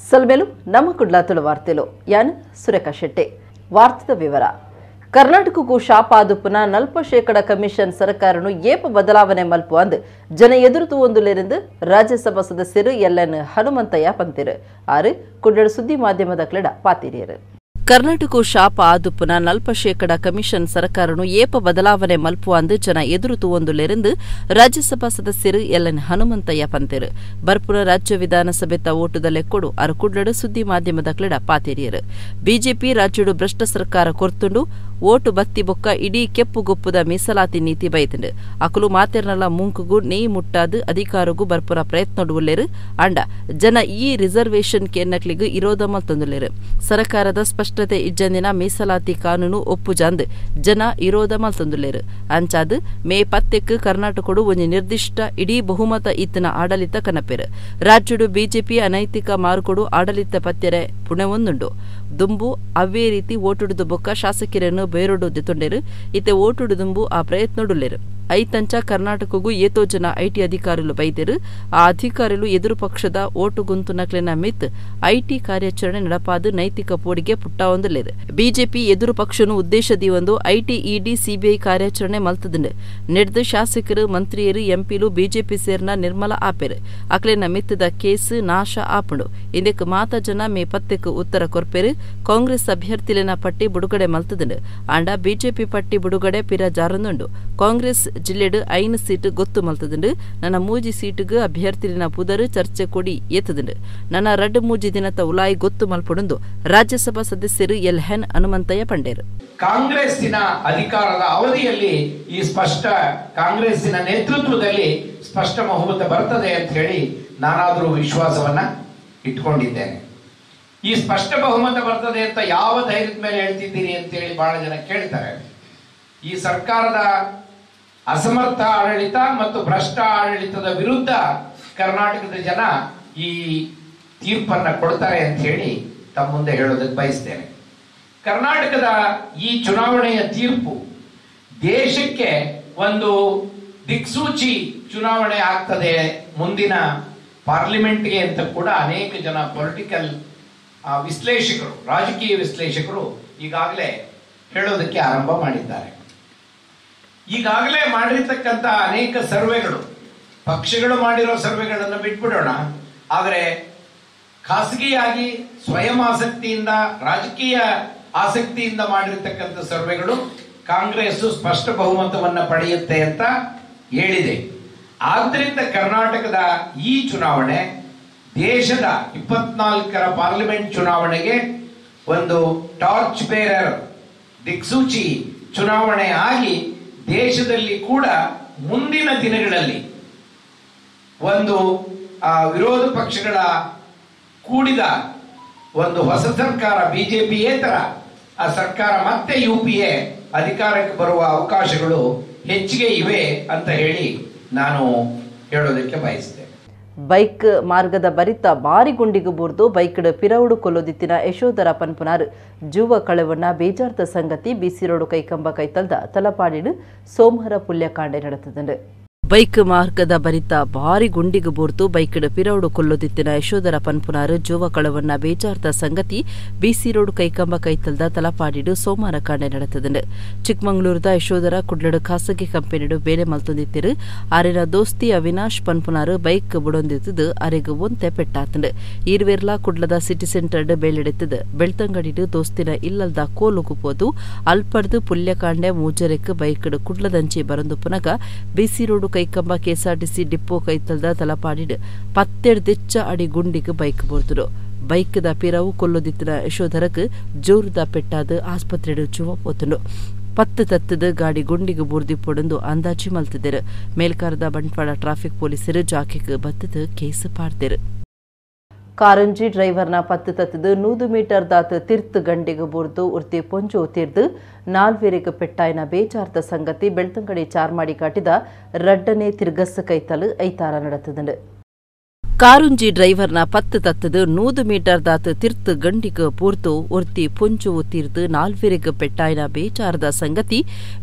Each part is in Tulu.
ಸಲ್ಮೆಲು ನಮ್ಮ ಕುಡ್ಲ ತುಳು ವಾರ್ತೆಲು ಯಾನ್ ಸುರೇಖಾ ಶೆಟ್ಟಿ. ವಾರ್ತೆದ ವಿವರ. ಕರ್ನಾಟಕಕ್ಕೂ ಶಾಪಾದುಪುನ 40% ಕಮಿಷನ್ ಸರ್ಕಾರನು ಏಪ ಬದಲಾವಣೆ ಮಲ್ಪು ಅಂದ್ ಜನ ಎದುರು ತೂವೊಂದುಲ್ಲೆರೆಂದು ರಾಜ್ಯಸಭಾ ಸದಸ್ಯರು ಎಲ್.ಎನ್. ಹನುಮಂತಯ್ಯ ಪಂತೆರು. ಆರು ಕುಡ್ಲಡ್ ಸುದ್ದಿ ಮಾಧ್ಯಮದ ಕ್ಲೆಡ ಪಾತೆರಿಯರು. ಕರ್ನಾಟಕ ಶಾಪ ಆದುಪುನ 40% ಕಮಿಷನ್ ಸರ್ಕಾರನು ಏಪ ಬದಲಾವಣೆ ಮಲ್ಪು ಅಂದ್ ಜನ ಎದುರು ತೂವೊಂದುಲ್ಲೆರೆಂದು ರಾಜ್ಯಸಭಾ ಸದಸ್ಯರು ಎಲ್.ಎನ್. ಹನುಮಂತಯ್ಯ ಪಂತೆರು. ಬರ್ಪುನ ರಾಜ್ಯ ವಿಧಾನಸಭೆತ ಓಟುದ ಲೆಕ್ಕೊಡು ಆರು ಕುಡ್ಲಡ್ ಸುದ್ದಿ ಮಾಧ್ಯಮದ ಕ್ಲೆಡ ಪಾತೆರಿಯರು. ಬಿಜೆಪಿ ರಾಜ್ಯಡು ಭ್ರಷ್ಟ ಸರ್ಕಾರ ಕೊರ್ತುಂಡು, ಓಟು ಬತ್ತಿ ಬೊಕ್ಕ ಇಡೀ ಕೆಪ್ಪು ಗೊಪ್ಪುದ ಮೀಸಲಾತಿ ನೀತಿ ಬೈದುಂಡು. ಅಕುಲು ಮಾತೆರ್ನಲ ಮೂಂಕುಗು ನೇಯ್ ಮುಟ್ಟಾದ್ ಅಧಿಕಾರಗು ಬರ್ಪುನ ಪ್ರಯತ್ನೊಡು ಉಲ್ಲೆರು. ಆಂಡ ಜನ ಈ ರಿಸರ್ವೇಷನ್ ಕೇನ್ನಕ್ಲೆಗ್ ಇರೋಧ ಮಲ್ತೊಂದುಲ್ಲೆರು. ಸರ್ಕಾರದ ಸ್ಪಷ್ಟತೆ ಇಜ್ಜಂದಿನ ಮೀಸಲಾತಿ ಕಾನೂನು ಒಪ್ಪುಜಾಂದ್ ಜನ ಇರೋಧ ಮಲ್ತೊಂದುಲ್ಲೆರು. ಅಂಚಾದ್ ಮೇ 10ಕ್ ಕರ್ನಾಟಕಡು ಒಂಜಿ ನಿರ್ದಿಷ್ಟ ಇಡೀ ಬಹುಮತ ಇತ್ತಿನ ಆಡಳಿತ ಕನಪೆರು. ರಾಜ್ಯಡು ಬಿಜೆಪಿ ಅನೈತಿಕ ಮಾರ್ಗೊಡು ಆಡಳಿತ ಪತ್ತೆರೆ ಪುಣೆವೊಂದುಂಡು. ದುಂಬು ಅವೇ ರೀತಿ ಓಟುಡುದು ಬೊಕ್ಕ ಶಾಸಕರನ್ನು ಬೇರೊಡು ದೆತೊಂಡೆರು. ಇತ್ತೆ ಓಟುಡು ದುಂಬು ಆ ಪ್ರಯತ್ನೊಡುಲ್ಲೆರು. ಐತಂಚ ಕರ್ನಾಟಕಗೂ ಏತೋ ಜನ IT ಅಧಿಕಾರಿಲು ಬೈದೆರು. ಆ ಅಧಿಕಾರಿಲು ಎದುರು ಪಕ್ಷದ ಓಟು ಗುಂತುನಕ್ಲೆನ ಮಿತ್ IT ಕಾರ್ಯಾಚರಣೆ ನಡಪಾದು ನೈತಿಕ ಪೋಡಿಗೆ ಪುಟ್ಟಾವೊಂದುಲ್ಲೆರು. ಬಿಜೆಪಿ ಎದುರು ಪಕ್ಷನು ಉದ್ದೇಶ ದೀವೊಂದು IT ED CBI ಕಾರ್ಯಾಚರಣೆ ಮಲ್ತದುಂಡು. ನೆಡ್ದು ಶಾಸಕರು ಮಂತ್ರಿಯರು ಎಂಪಿಲು ಬಿಜೆಪಿ ಸೇರ್ನ ನಿರ್ಮಲ ಆಪೆರು. ಅಕ್ಲೆನ ಮಿತ್ತದ ಕೇಸ್ ನಾಶ ಆಪುಂಡು. ಇಂದೆಕ್ ಮಾತ ಜನ ಮೇ 10ಕ್ ಉತ್ತರ ಕೊರ್ಪೆರು. ಕಾಂಗ್ರೆಸ್ ಅಭ್ಯರ್ಥಿಲೆನ ಪಟ್ಟಿ ಬುಡುಗಡೆ ಮಲ್ತದುಂಡು. ಆಂಡ ಬಿಜೆಪಿ ಪಟ್ಟಿ ಬುಡುಗಡೆ ಪಿರ ಜಾರೊಂದುಂಡು. ಕಾಂಗ್ರೆಸ್ ಜಿಲ್ಲೆಡು 5 ಸೀಟ್ ಗೊತ್ತು ಮಲ್ತದುಂಡು. ನನ್ನ 3 ಸೀಟುಗು ಅಭ್ಯರ್ಥಿಲಿನ ಪುದರು ಚರ್ಚೆ ಕೊಡಿ ಏತದುಂಡು. ನನ್ನ 2-3 ದಿನದ ಉಲಾಯಿ ಗೊತ್ತು ಮಲ್ಪಡುಂದು ರಾಜ್ಯಸಭಾ ಸದಸ್ಯರು ಎಲ್.ಎನ್. ಹನುಮಂತಯ್ಯ ಪಂಡೇರು. ಕಾಂಗ್ರೆಸ್ಸಿನ ಅಧಿಕಾರದ ಅವಧಿಯಲ್ಲಿ ಈ ಸ್ಪಷ್ಟ ಕಾಂಗ್ರೆಸ್ಸಿನ ನೇತೃತ್ವದಲ್ಲಿ ಸ್ಪಷ್ಟ ಬಹುಮತ ಬರ್ತದೆ ಅಂತ ಹೇಳಿ ನಾನಾದರೂ ವಿಶ್ವಾಸವನ್ನ ಇಟ್ಕೊಂಡಿದ್ದೇನೆ. ಈ ಸ್ಪಷ್ಟ ಬಹುಮತ ಬರ್ತದೆ ಅಂತ ಯಾವ ಧೈರ್ಯದ ಮೇಲೆ ಹೇಳ್ತಿದ್ದೀನಿ ಅಂತ ಹೇಳಿ ಬಹಳ ಜನ ಕೇಳ್ತಾರೆ. ಈ ಸರ್ಕಾರದ ಅಸಮರ್ಥ ಆಡಳಿತ ಮತ್ತು ಭ್ರಷ್ಟ ಆಡಳಿತದ ವಿರುದ್ಧ ಕರ್ನಾಟಕದ ಜನ ಈ ತೀರ್ಪನ್ನ ಕೊಡ್ತಾರೆ ಅಂತ ಹೇಳಿ ತಮ್ಮ ಮುಂದೆ ಹೇಳೋದಕ್ಕೆ ಬಯಸ್ತೇನೆ. ಕರ್ನಾಟಕದ ಈ ಚುನಾವಣೆಯ ತೀರ್ಪು ದೇಶಕ್ಕೆ ಒಂದು ದಿಕ್ಸೂಚಿ ಚುನಾವಣೆ ಆಗ್ತದೆ ಮುಂದಿನ ಪಾರ್ಲಿಮೆಂಟ್ಗೆ ಅಂತ ಕೂಡ ಅನೇಕ ಜನ ಪೊಲಿಟಿಕಲ್ ವಿಶ್ಲೇಷಕರು, ರಾಜಕೀಯ ವಿಶ್ಲೇಷಕರು ಈಗಾಗಲೇ ಹೇಳೋದಕ್ಕೆ ಆರಂಭ ಮಾಡಿದ್ದಾರೆ. ಈಗಾಗಲೇ ಮಾಡಿರ್ತಕ್ಕಂಥ ಅನೇಕ ಸರ್ವೆಗಳು, ಪಕ್ಷಗಳು ಮಾಡಿರೋ ಸರ್ವೆಗಳನ್ನು ಬಿಟ್ಬಿಡೋಣ, ಆದರೆ ಖಾಸಗಿಯಾಗಿ ಸ್ವಯಂ ಆಸಕ್ತಿಯಿಂದ ರಾಜಕೀಯ ಆಸಕ್ತಿಯಿಂದ ಮಾಡಿರ್ತಕ್ಕಂಥ ಸರ್ವೆಗಳು ಕಾಂಗ್ರೆಸ್ ಸ್ಪಷ್ಟ ಬಹುಮತವನ್ನು ಪಡೆಯುತ್ತೆ ಅಂತ ಹೇಳಿದೆ. ಆದ್ದರಿಂದ ಕರ್ನಾಟಕದ ಈ ಚುನಾವಣೆ ದೇಶದ 24ರ ಪಾರ್ಲಿಮೆಂಟ್ ಚುನಾವಣೆಗೆ ಒಂದು ಟಾರ್ಚ್ ಬೇರರ್, ದಿಕ್ಸೂಚಿ ಚುನಾವಣೆ ಆಗಿ ದೇಶದಲ್ಲಿ ಕೂಡ ಮುಂದಿನ ದಿನಗಳಲ್ಲಿ ಒಂದು ವಿರೋಧ ಪಕ್ಷಗಳ ಕೂಡಿದ ಒಂದು ಹೊಸ ಸರ್ಕಾರ, ಬಿಜೆಪಿಯೇತರ ಆ ಸರ್ಕಾರ ಮತ್ತೆ UPA ಅಧಿಕಾರಕ್ಕೆ ಬರುವ ಅವಕಾಶಗಳು ಹೆಚ್ಚಿಗೆ ಇವೆ ಅಂತ ಹೇಳಿ ನಾನು ಹೇಳೋದಕ್ಕೆ ಬಯಸ್ತೇನೆ. ಬೈಕ್ ಮಾರ್ಗದ ಬರಿತ ಬಾರಿ ಗುಂಡಿಗು ಬೂರ್ದು ಬೈಕ್ಡ್ ಪಿರವುಡು ಕೊಲ್ಲೋದಿತ್ತಿನ ಯಶೋಧರ ಪನ್ಪುನಾರ್ ಜೂವ ಕಳವಣ್ಣ ಬೇಜಾರ್ದ ಸಂಗತಿ ಬಿಸಿ ರೋಡು ಕೈಕಂಬ ಕೈತಲ್ದ ತಲಪಾಡಿಡು ಸೋಮವಾರ ಪುಲ್ಯಕಾಂಡೆ ನಡೆತದಂಡು. ಬೈಕ್ ಮಾರ್ಗದ ಬರಿತ ಭಾರಿ ಗುಂಡಿಗು ಬೂರ್ದು ಬೈಕ್ಡ್ ಪಿರವುಡು ಕೊಲ್ಲೋದಿತ್ತಿನ ಯಶೋಧರ ಪನ್ಪುನಾರ್ ಜೂವ ಕಳವಣ್ಣ ಬೇಜಾರ್ದ ಸಂಗತಿ ಬಿಸಿ ರೋಡ್ ಕೈಕಂಬ ಕೈತಲ್ದ ತಲಪಾಡಿಡು ಸೋಮವಾರ ಕಾಂಡೆ ನಡೆತದಂಡು. ಚಿಕ್ಕಮಗಳೂರದ ಯಶೋಧರ ಕುಡ್ಲಡು ಖಾಸಗಿ ಕಂಪನಿಡು ಬೇಲೆ ಮಲ್ತೊಂದಿತ್ತಿರು. ಆರಿನ ದೋಸ್ತಿ ಅವಿನಾಶ್ ಪನ್ಪುನಾರ್ ಬೈಕ್ ಬುಡೊಂದಿತ್ತದು ಅರೆಗ್ ಒಂತೆ ಪೆಟ್ಟಾತಂಡು. ಈರ್ವೇರ್ಲಾ ಕುಡ್ಲದ ಸಿಟಿ ಸೆಂಟರ್ಡ್ ಬೇಲೆಡೆತ್ತದು. ಬೆಳ್ತಂಗಡಿಡು ದೋಸ್ತಿನ ಇಲ್ಲಲ್ದ ಕೋಲುಗು ಪೋದು ಅಲ್ಪಡ್ದು ಪುಲ್ಯಕಾಂಡೆ ಮೂಜರೆಕ್ ಬೈಕ್ಡ್ ಕುಡ್ಲದಂಚಿ ಬರಂದು ಪುನಗ ಬಿಸಿ ರೋಡು ಕೈಕಂಬ ಕೆಎಸ್ಆರ್ಟಿಸಿ ಡಿಪ್ಪೋ ಕೈತಲ್ದ ತಲಪಾಡಿಡು 10 ಅಡಿ ಗುಂಡಿಗೆ ಬೈಕ್ ಬೋರ್ತುಡು. ಬೈಕ್ದ ಪಿರವು ಕೊಲ್ಲೋದಿತ್ತಿನ ಯಶೋಧರಕ್ ಜೋರುದ ಪೆಟ್ಟಾದ ಆಸ್ಪತ್ರೆಡು ಚುವ ಪೋತುಂಡು. 10 ತತ್ತದ ಗಾಡಿ ಗುಂಡಿಗೆ ಬೂರ್ದಿ ಪೊಡಂದು ಅಂದಾಜು ಮಲ್ತಿದ್ದರು. ಮೇಲ್ಕಾರದ ಬಂಟ್ವಾಳ ಟ್ರಾಫಿಕ್ ಪೊಲೀಸರು ಜಾಕೆಗೆ ಬತ್ತದ ಕೇಸ್ ಪಾಡ್ದರು. ಕಾರಂಜಿ ಡ್ರೈವರ್ನ 10 ತತ್ತದು 100 ಮೀಟರ್ ದಾತ ತಿರ್ತು ಗಂಡಿಗೆ ಬೂರ್ದು ಉರ್ತಿ ಪೊಂಜು ತೀರ್ದು ನಾಲ್ವೇರಿಗೆ ಪೆಟ್ಟಾಯಿನ ಬೇಜಾರ್ದ ಸಂಗತಿ ಬೆಳ್ತಂಗಡಿ ಚಾರ್ಮಾಡಿ ಕಾಟಿದ ರಡ್ಡನೆ ತಿರ್ಗಸ್ಸ ಕೈತಲು ಐತಾರ ನಡೆತದಂಡು. ಕಾರುಂಜಿ ಡ್ರೈವರ್ನ ಪತ್ತು ತತ್ತದು 100 ಮೀಟರ್ ದಾತು ತಿರ್ತು ಗಂಡಿಗೆ ಪೂರ್ತು ಒರ್ತಿ ಪೊಂಚುವು ತೀರ್ದು ನಾಲ್ವೆರೆಗ್ ಪೆಟ್ಟಾಯಿನ ಬೇಚಾರದ ಸಂಗತಿ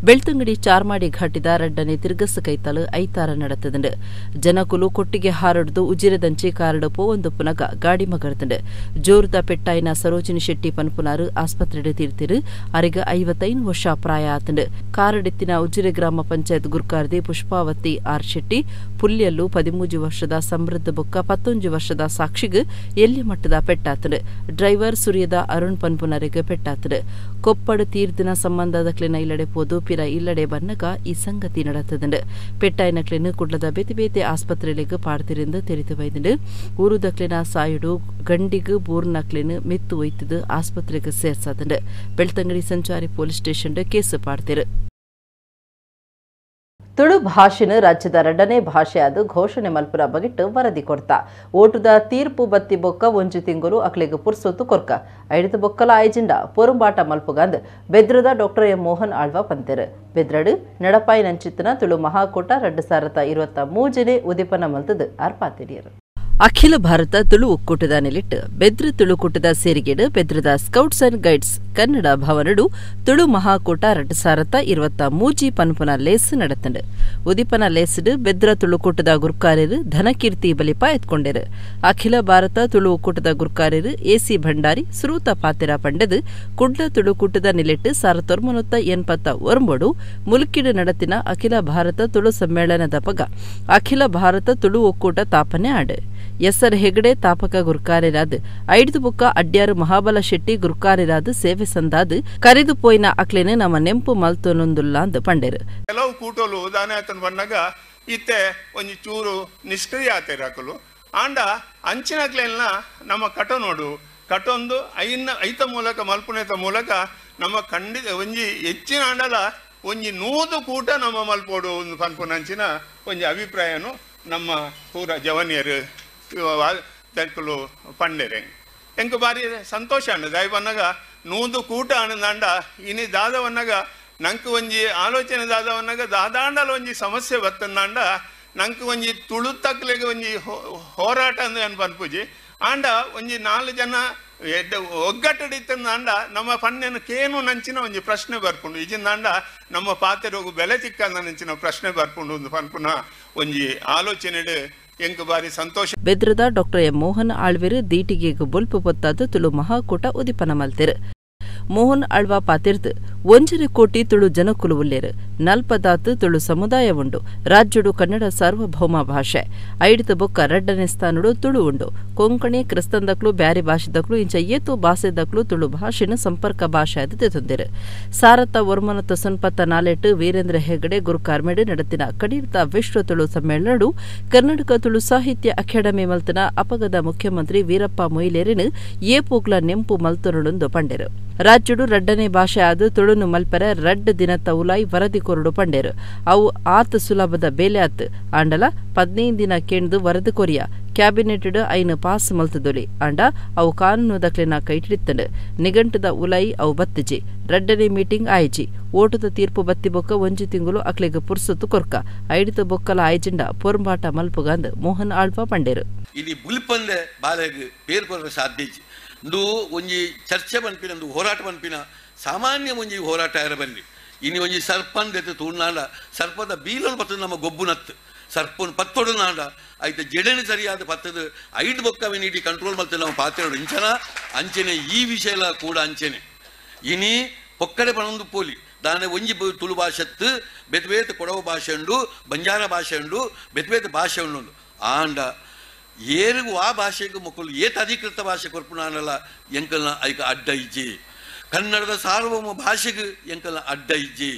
ಬೆಳ್ತಂಗಡಿ ಚಾರ್ಮಾಡಿ ಘಾಟಿದ ರಡ್ಡನೆ ತಿರ್ಗಸು ಕೈತಲು ಐತಾರ ನಡತದಂಡು. ಜನಕುಲು ಕೊಟ್ಟಿಗೆ ಹಾರಡ್ದು ಉಜಿರೆದಂಚೆ ಕಾರಡು ಪೋವೊಂದು ಪುನಗ ಗಾಡಿ ಮಗರ್ದಂಡು. ಜೋರುದ ಪೆಟ್ಟಾಯಿನ ಸರೋಜಿನಿ ಶೆಟ್ಟಿ ಪನ್ಪುನಾರು ಆಸ್ಪತ್ರೆಡ್ ತೀರ್ತಿರು. ಅರೆಗ್ 55 ವರ್ಷ ಪ್ರಾಯ ಆತಂಡು. ಕಾರಡಿತ್ತಿನ ಉಜಿರೆ ಗ್ರಾಮ ಪಂಚಾಯತ್ ಗುರ್ಕಾರ್ದಿ ಪುಷ್ಪಾವತಿ ಆರ್ ಶೆಟ್ಟಿ ಪುಲ್ಯಲ್ಲು 13 ವರ್ಷದ ಸಮೃದ್ಧ ಬೊಕ್ಕ 19 ವರ್ಷದ ಸಾಕ್ಷಿಗ್ ಎಲ್ಲಿ ಮಟ್ಟದ ಪೆಟ್ಟಾತನು. ಡ್ರೈವರ್ ಸುರಿಯದ ಅರುಣ್ ಪನ್ಪುನರೆಗ್ ಪೆಟ್ಟಾತನು. ಕೊಪ್ಪಡು ತೀರ್ದಿನ ಸಂಬಂಧದಕ್ಲೆನ ಇಲ್ಲಡೆ ಪೋದು ಪಿರ ಇಲ್ಲಡೆ ಬನ್ನಗ ಈ ಸಂಗತಿ ನಡತದಂಡು. ಪೆಟ್ಟಾಯಿನಕ್ಲೆನ್ ಕುಡ್ಲದ ಬೇತೆ ಬೇತೆ ಆಸ್ಪತ್ರೆಲೆಗ್ ಪಾಡ್ತಿರೆಂದು ತೆರಿದು ಬೈದಂಡು. ಊರುದಕ್ಲೆನ ಸಾಯುಡು ಗಂಡಿಗ್ ಬೂರ್ನಕ್ಲೆನ್ ಮೆತ್ತು ಒಯ್ತದು ಆಸ್ಪತ್ರೆಗ್ ಸೇರ್ಸಾದಂಡು. ಬೆಳ್ತಂಗಡಿ ಸಂಚಾರಿ ಪೊಲೀಸ್ ಸ್ಟೇಷನ್ ಕೇಸು ಪಾಡ್ತಿರು. ತುಳು ಭಾಷೆನು ರಾಜ್ಯದ ಎರಡನೇ ಭಾಷೆಯಾದ ಘೋಷಣೆ ಮಲ್ಪುರ ಬಗೆಟ್ ವರದಿ ಕೊರ್ತ. ಓಟುದ ತೀರ್ಪು ಬತ್ತಿ ಬೊಕ್ಕ ಒಂಜಿ ತಿಂಗಳು ಅಕ್ಲೆಗ್ ಪುರ್ಸೊತ್ತು ಕೊರ್ಕ ಐಡ್ದು ಬೊಕ್ಕಲ ಆಯ್ಜಿಂಡ ಪೊರುಂಬಾಟ ಮಲ್ಪುಗಂದ್ ಬೆದ್ರದ ಡಾಕ್ಟರ್ ಎಂ ಮೋಹನ್ ಆಳ್ವ ಪಂತೆರು. ಬೆದ್ರಡು ನಡಪಾಯಿ ನಂಚಿತ್ತನ ತುಳು ಮಹಾಕೂಟ 2023 ಉದಿಪನ ಮಲ್ತದು ಅರ್ಪಾತಿರಿಯರು. ಅಖಿಲ ಭಾರತ ತುಳು ಒಕ್ಕೂಟದ ನೆಲಿಟ್ಟು ಬೆದ್ರ ತುಳುಕೂಟದ ಸೇರಿಗೆಡು ಬೆದ್ರದ ಸ್ಕೌಟ್ಸ್ ಅಂಡ್ ಗೈಡ್ಸ್ ಕನ್ನಡ ಭವನಡು ತುಳು ಮಹಾಕೂಟ 2023 ಪನ್ಪುನ ಲೇಸ್ ನಡತಂಡು. ಉದಿಪನ ಲೇಸ್ಡ್ ಬೆದ್ರ ತುಳುಕೂಟದ ಗುರ್ಕಾರ್ಯರು ಧನಕೀರ್ತಿ ಬಲಿಪ ಎತ್ಕೊಂಡೆರು. ಅಖಿಲ ಭಾರತ ತುಳು ಒಕ್ಕೂಟದ ಗುರ್ಕಾರ್ಯರು ಎಸಿ ಭಂಡಾರಿ ಸುರೂತ ಪಾತೆರ ಪಂಡೆದು ಕುಡ್ಲ ತುಳುಕೂಟದ ನಿಲೆಟ್ಟು 1989 ಮುಲ್ಕಿಡು ನಡತಿನ ಅಖಿಲ ಭಾರತ ತುಳು ಸಮ್ಮೇಳನದ ಪಗ ಅಖಿಲ ಭಾರತ ತುಳು ಒಕ್ಕೂಟ ತಾಪನೆ ಆಡು. ಎಸ್.ಆರ್. ಹೆಗಡೆ ತಾಪಕ ಗುರ್ಕಾರ್ಯರಾದ ಐದು ಬುಕ್ಕ ಅಡ್ಯಾರು ಮಹಾಬಲ ಶೆಟ್ಟಿ ಗುರ್ಕಾರ್ಯರಾದ ಸೇವೆ ಸಂದಾದ ಕರೆದು ಪೋಯಿನ ಅಕ್ಲೆನ್ ನಮ್ಮ ನೆಂಪು ಮಲ್ತೊನೊಂದುಲ್ಲಾಂದ್ ಪಂಡೆರು. ಕೆಲವು ಕೂಟೋಲು ದಾನಾತನ್ ಬಣ್ಣಗ ಇತ್ತೆ ಒಂಜಿ ಚೂರು ನಿಷ್ಕ್ರಿಯ ಆತೇರಾಕಲು ಆಂಡ ಅಂಚಿನಕ್ಲೆಲ್ಲ ನಮ್ಮ ಕಟನೋಡು ಕಟೊಂದು ಐನ ಐತ ಮೂಲಕ ಮಲ್ಪುನೇತ ಮೂಲಕ ನಮ್ಮ ಖಂಡಿತ ಒಂಜಿ ಹೆಚ್ಚಿನ ಆಂಡಲ ಒಂಜಿ 100 ಕೂಟ ನಮ್ಮ ಮಲ್ಪೋಡು ಒಂದು ಪನ್ಪುನ ಅಂಚಿನ ಒಂಜಿ ಅಭಿಪ್ರಾಯನು ನಮ್ಮ ಪೂರ ಜವನಿಯರು ತಕ್ಕಲು ಪಂಡೆರೆ. ಎಂಕು ಬಾರಿ ಸಂತೋಷ ಅಣ್ಣ ದಯವನ್ನಾಗ 100 ಕೂಟ ಅಣ್ಣಂಡ ಇನಿ ದಾದವನ್ನಾಗ ನಂಗೆ ಒಂಜಿ ಆಲೋಚನೆ ದಾದವನ್ನಾಗ ದಾದಾಂಡಲ ಒಂಜಿ ಸಮಸ್ಯೆ ಬತ್ತಂದಾಂಡ ನಂಗೆ ಒಂಜಿ ತುಳುತಕ್ಲೆಗೆ ಒಂಜಿ ಹೋರಾಟ ಅಂದ್ರೆ ಅನ್ ಪನ್ಪುಜಿ ಆಂಡ ಒಂಜಿ 4 ಜನ ಒಗ್ಗಟ್ಟಡಿತ್ತಂದಾಂಡ ನಮ್ಮ ಪಣ್ಣೆನ ಕೇನು ನಂಚಿನ ಒಂಜಿ ಪ್ರಶ್ನೆ ಬರ್ಪುಂಡು ಇಜಿಂದಾಂಡ ನಮ್ಮ ಪಾತೆರೋಗು ಬೆಲೆ ತಿಕ್ಕಂದ ನಂಚಿನ ಪ್ರಶ್ನೆ ಬರ್ಪುಂಡು ಒಂದು ಪನ್ಪುನ ಒಂಜಿ ಆಲೋಚನೆ ಎಂಕು ಬಾರಿ ಸಂತೋಷ. ಬೆದ್ರದ ಡಾಕ್ಟರ್ ಎಂ ಮೋಹನ್ ಆಳ್ವೆರು ದೀಟಿಗೆಗ್ ಬೊಲ್ಪು ಪೊತ್ತಾದ ತುಳು ಮಹಾಕೂಟ ಉದಿಪನ ಮಲ್ತೆರು. ಮೋಹನ್ ಆಳ್ವ ಪಾತಿರ್ದು 1.5 ಕೋಟಿ ತುಳು ಜನಕುಲು ಉಲ್ಲೇರು, ನಲ್ಪದಾತು ತುಳು ಸಮುದಾಯ ಉಂಡು, ರಾಜ್ಯಡು ಕನ್ನಡ ಸಾರ್ವಭೌಮ ಭಾಷೆ, ಐಡ್ತ ಬೊಕ್ಕ ರಡ್ಡನೆ ಸ್ಥಾನಡು ತುಳು ಉಂಡು, ಕೊಂಕಣಿ ಕ್ರಿಸ್ತಂದಕ್ಲು ಬ್ಯಾರಿ ಭಾಷೆದಕ್ಲು ಇಂಚ ಏತೋ ಭಾಷೆದಕ್ಲು ತುಳು ಭಾಷೆನ ಸಂಪರ್ಕ ಭಾಷೆ ಅದು ತೆತ್ತೊಂದಿರು. 1994 ವೀರೇಂದ್ರ ಹೆಗಡೆ ಗುರುಕಾರ್ಮೆಡು ನಡತಿನ ಕಡೀರ್ತ ವಿಶ್ವ ತುಳು ಸಮ್ಮೇಳನಡು ಕರ್ನಾಟಕ ತುಳು ಸಾಹಿತ್ಯ ಅಕಾಡೆಮಿ ಮಲ್ತನ ಅಪಗದ ಮುಖ್ಯಮಂತ್ರಿ ವೀರಪ್ಪ ಮೊಯ್ಲೇರಿನ ಏಪೋಗ್ಲ ನೆಂಪು ಮಲ್ತೊನೊಂದು ಪಂಡೆರು. ರಾಜ್ಯಡು ರಡ್ಡನೆ ಭಾಷೆ ಆದ ತುಳುನು ಮಲ್ಪೆರೆ ರಡ್ಡ ದಿನತ್ತ ಉಲಾಯಿ ವರದಿ ಕೊರಡು ಪಂಡೇರು. ಅವು ಆತ ಸುಲಭದ ಬೇಲೆ ಆತ್ ಆಂಡಲ 15 ದಿನ ಕೇಂದು ವರದಿ ಕೊರಿಯ ಕ್ಯಾಬಿನೆಟ್ ಐನು ಪಾಸ್ ಮಲ್ತದೊಲಿ ಆಂಡ ಅವು ಕಾನೂನು ದಕ್ಲೆನ ಕೈಟಿತ್ತಂಡು. ನಿಘಂಟದ ಉಲಾಯಿ ಅವು ಬತ್ತಿಜಿ. ರಡ್ಡನೆ ಮೀಟಿಂಗ್ ಆಯ್ಜಿ. ಓಟದ ತೀರ್ಪು ಬತ್ತಿ ಬೊಕ್ಕ ಒಂಜಿ ತಿಂಗಳು ಅಕ್ಲೆಗ್ ಪುರ್ಸೊತ್ತು ಕೊರ್ಕ ಐಡಿತ ಬೊಕ್ಕಲ ಆಯ್ಜಿಂಡ ಪೊರ್ಂಬಾಟ ಮಲ್ಪುಗಂದ್ ಮೋಹನ್ ಆಳ್ವ ಪಂಡೇರು. ಇಲ್ಲಿ ಬುಲ್ಪಂದೆ ಬಾಲೆಗ್ ಪೇರ್ ಕೊರ ಸಾಧ್ಯ ಇಂದು ಒಂಜಿ ಚರ್ಚೆ ಪನ್ಪಿನ ಒಂದು ಹೋರಾಟ ಪನ್ಪಿನ ಸಾಮಾನ್ಯ ಒಂಜಿ ಹೋರಾಟ ಬಲ್ಲಿ ಇನಿ ಒಂಜಿ ಸರ್ಪಂದೆತ್ತು ತೂರ್ನಾಂಡ ಸರ್ಪದ ಬೀಲನ್ನು ಪತ್ತದ ನಮ್ಮ ಗೊಬ್ಬುನತ್ತು ಸರ್ಪನ್ ಪತ್ತೊಡು ನಾಂಡ ಐತ ಜಡೆನೆ ಸರಿಯಾದ ಪತ್ತದ ಐದು ಬೊಕ್ಕವೆ ನೀಡಿ ಕಂಟ್ರೋಲ್ ಮಲ್ತ ನಾವು ಪಾತೆರಡು ಇಂಚನ ಅಂಚನೆ ಈ ವಿಷಯ ಕೂಡ ಅಂಚನೆ ಇನಿ ಪೊಕ್ಕಡೆ ಪಣೊಂದು ಪೋಲಿ ದಾನೆ ಒಂಜಿ ತುಳು ಭಾಷೆತ್ತು ಬೇತೆ ಬೇತೆ ಕೊಡವ ಭಾಷೆ ಉಂಡು, ಬಂಜಾರ ಭಾಷೆ ಉಂಡು, ಬೇತೆ ಬೇತೆ ಭಾಷೆ ಉಂಡು. ಆಂಡ ಏರಿಗೂ ಆ ಭಾಷೆಗೆ ಮಕ್ಕಳು ಏತ ಅಧಿಕೃತ ಭಾಷೆ ಕೊರ್ಪುನಾನಲ್ಲ ಎಂಕಲ್ನ ಐಕ ಅಡ್ಡ ಇಜ್ಜಿ. ಕನ್ನಡದ ಸಾರ್ವಭೌಮ ಭಾಷೆಗೆ ಎಂಕಲ್ನ ಅಡ್ಡ ಇಜ್ಜಿ.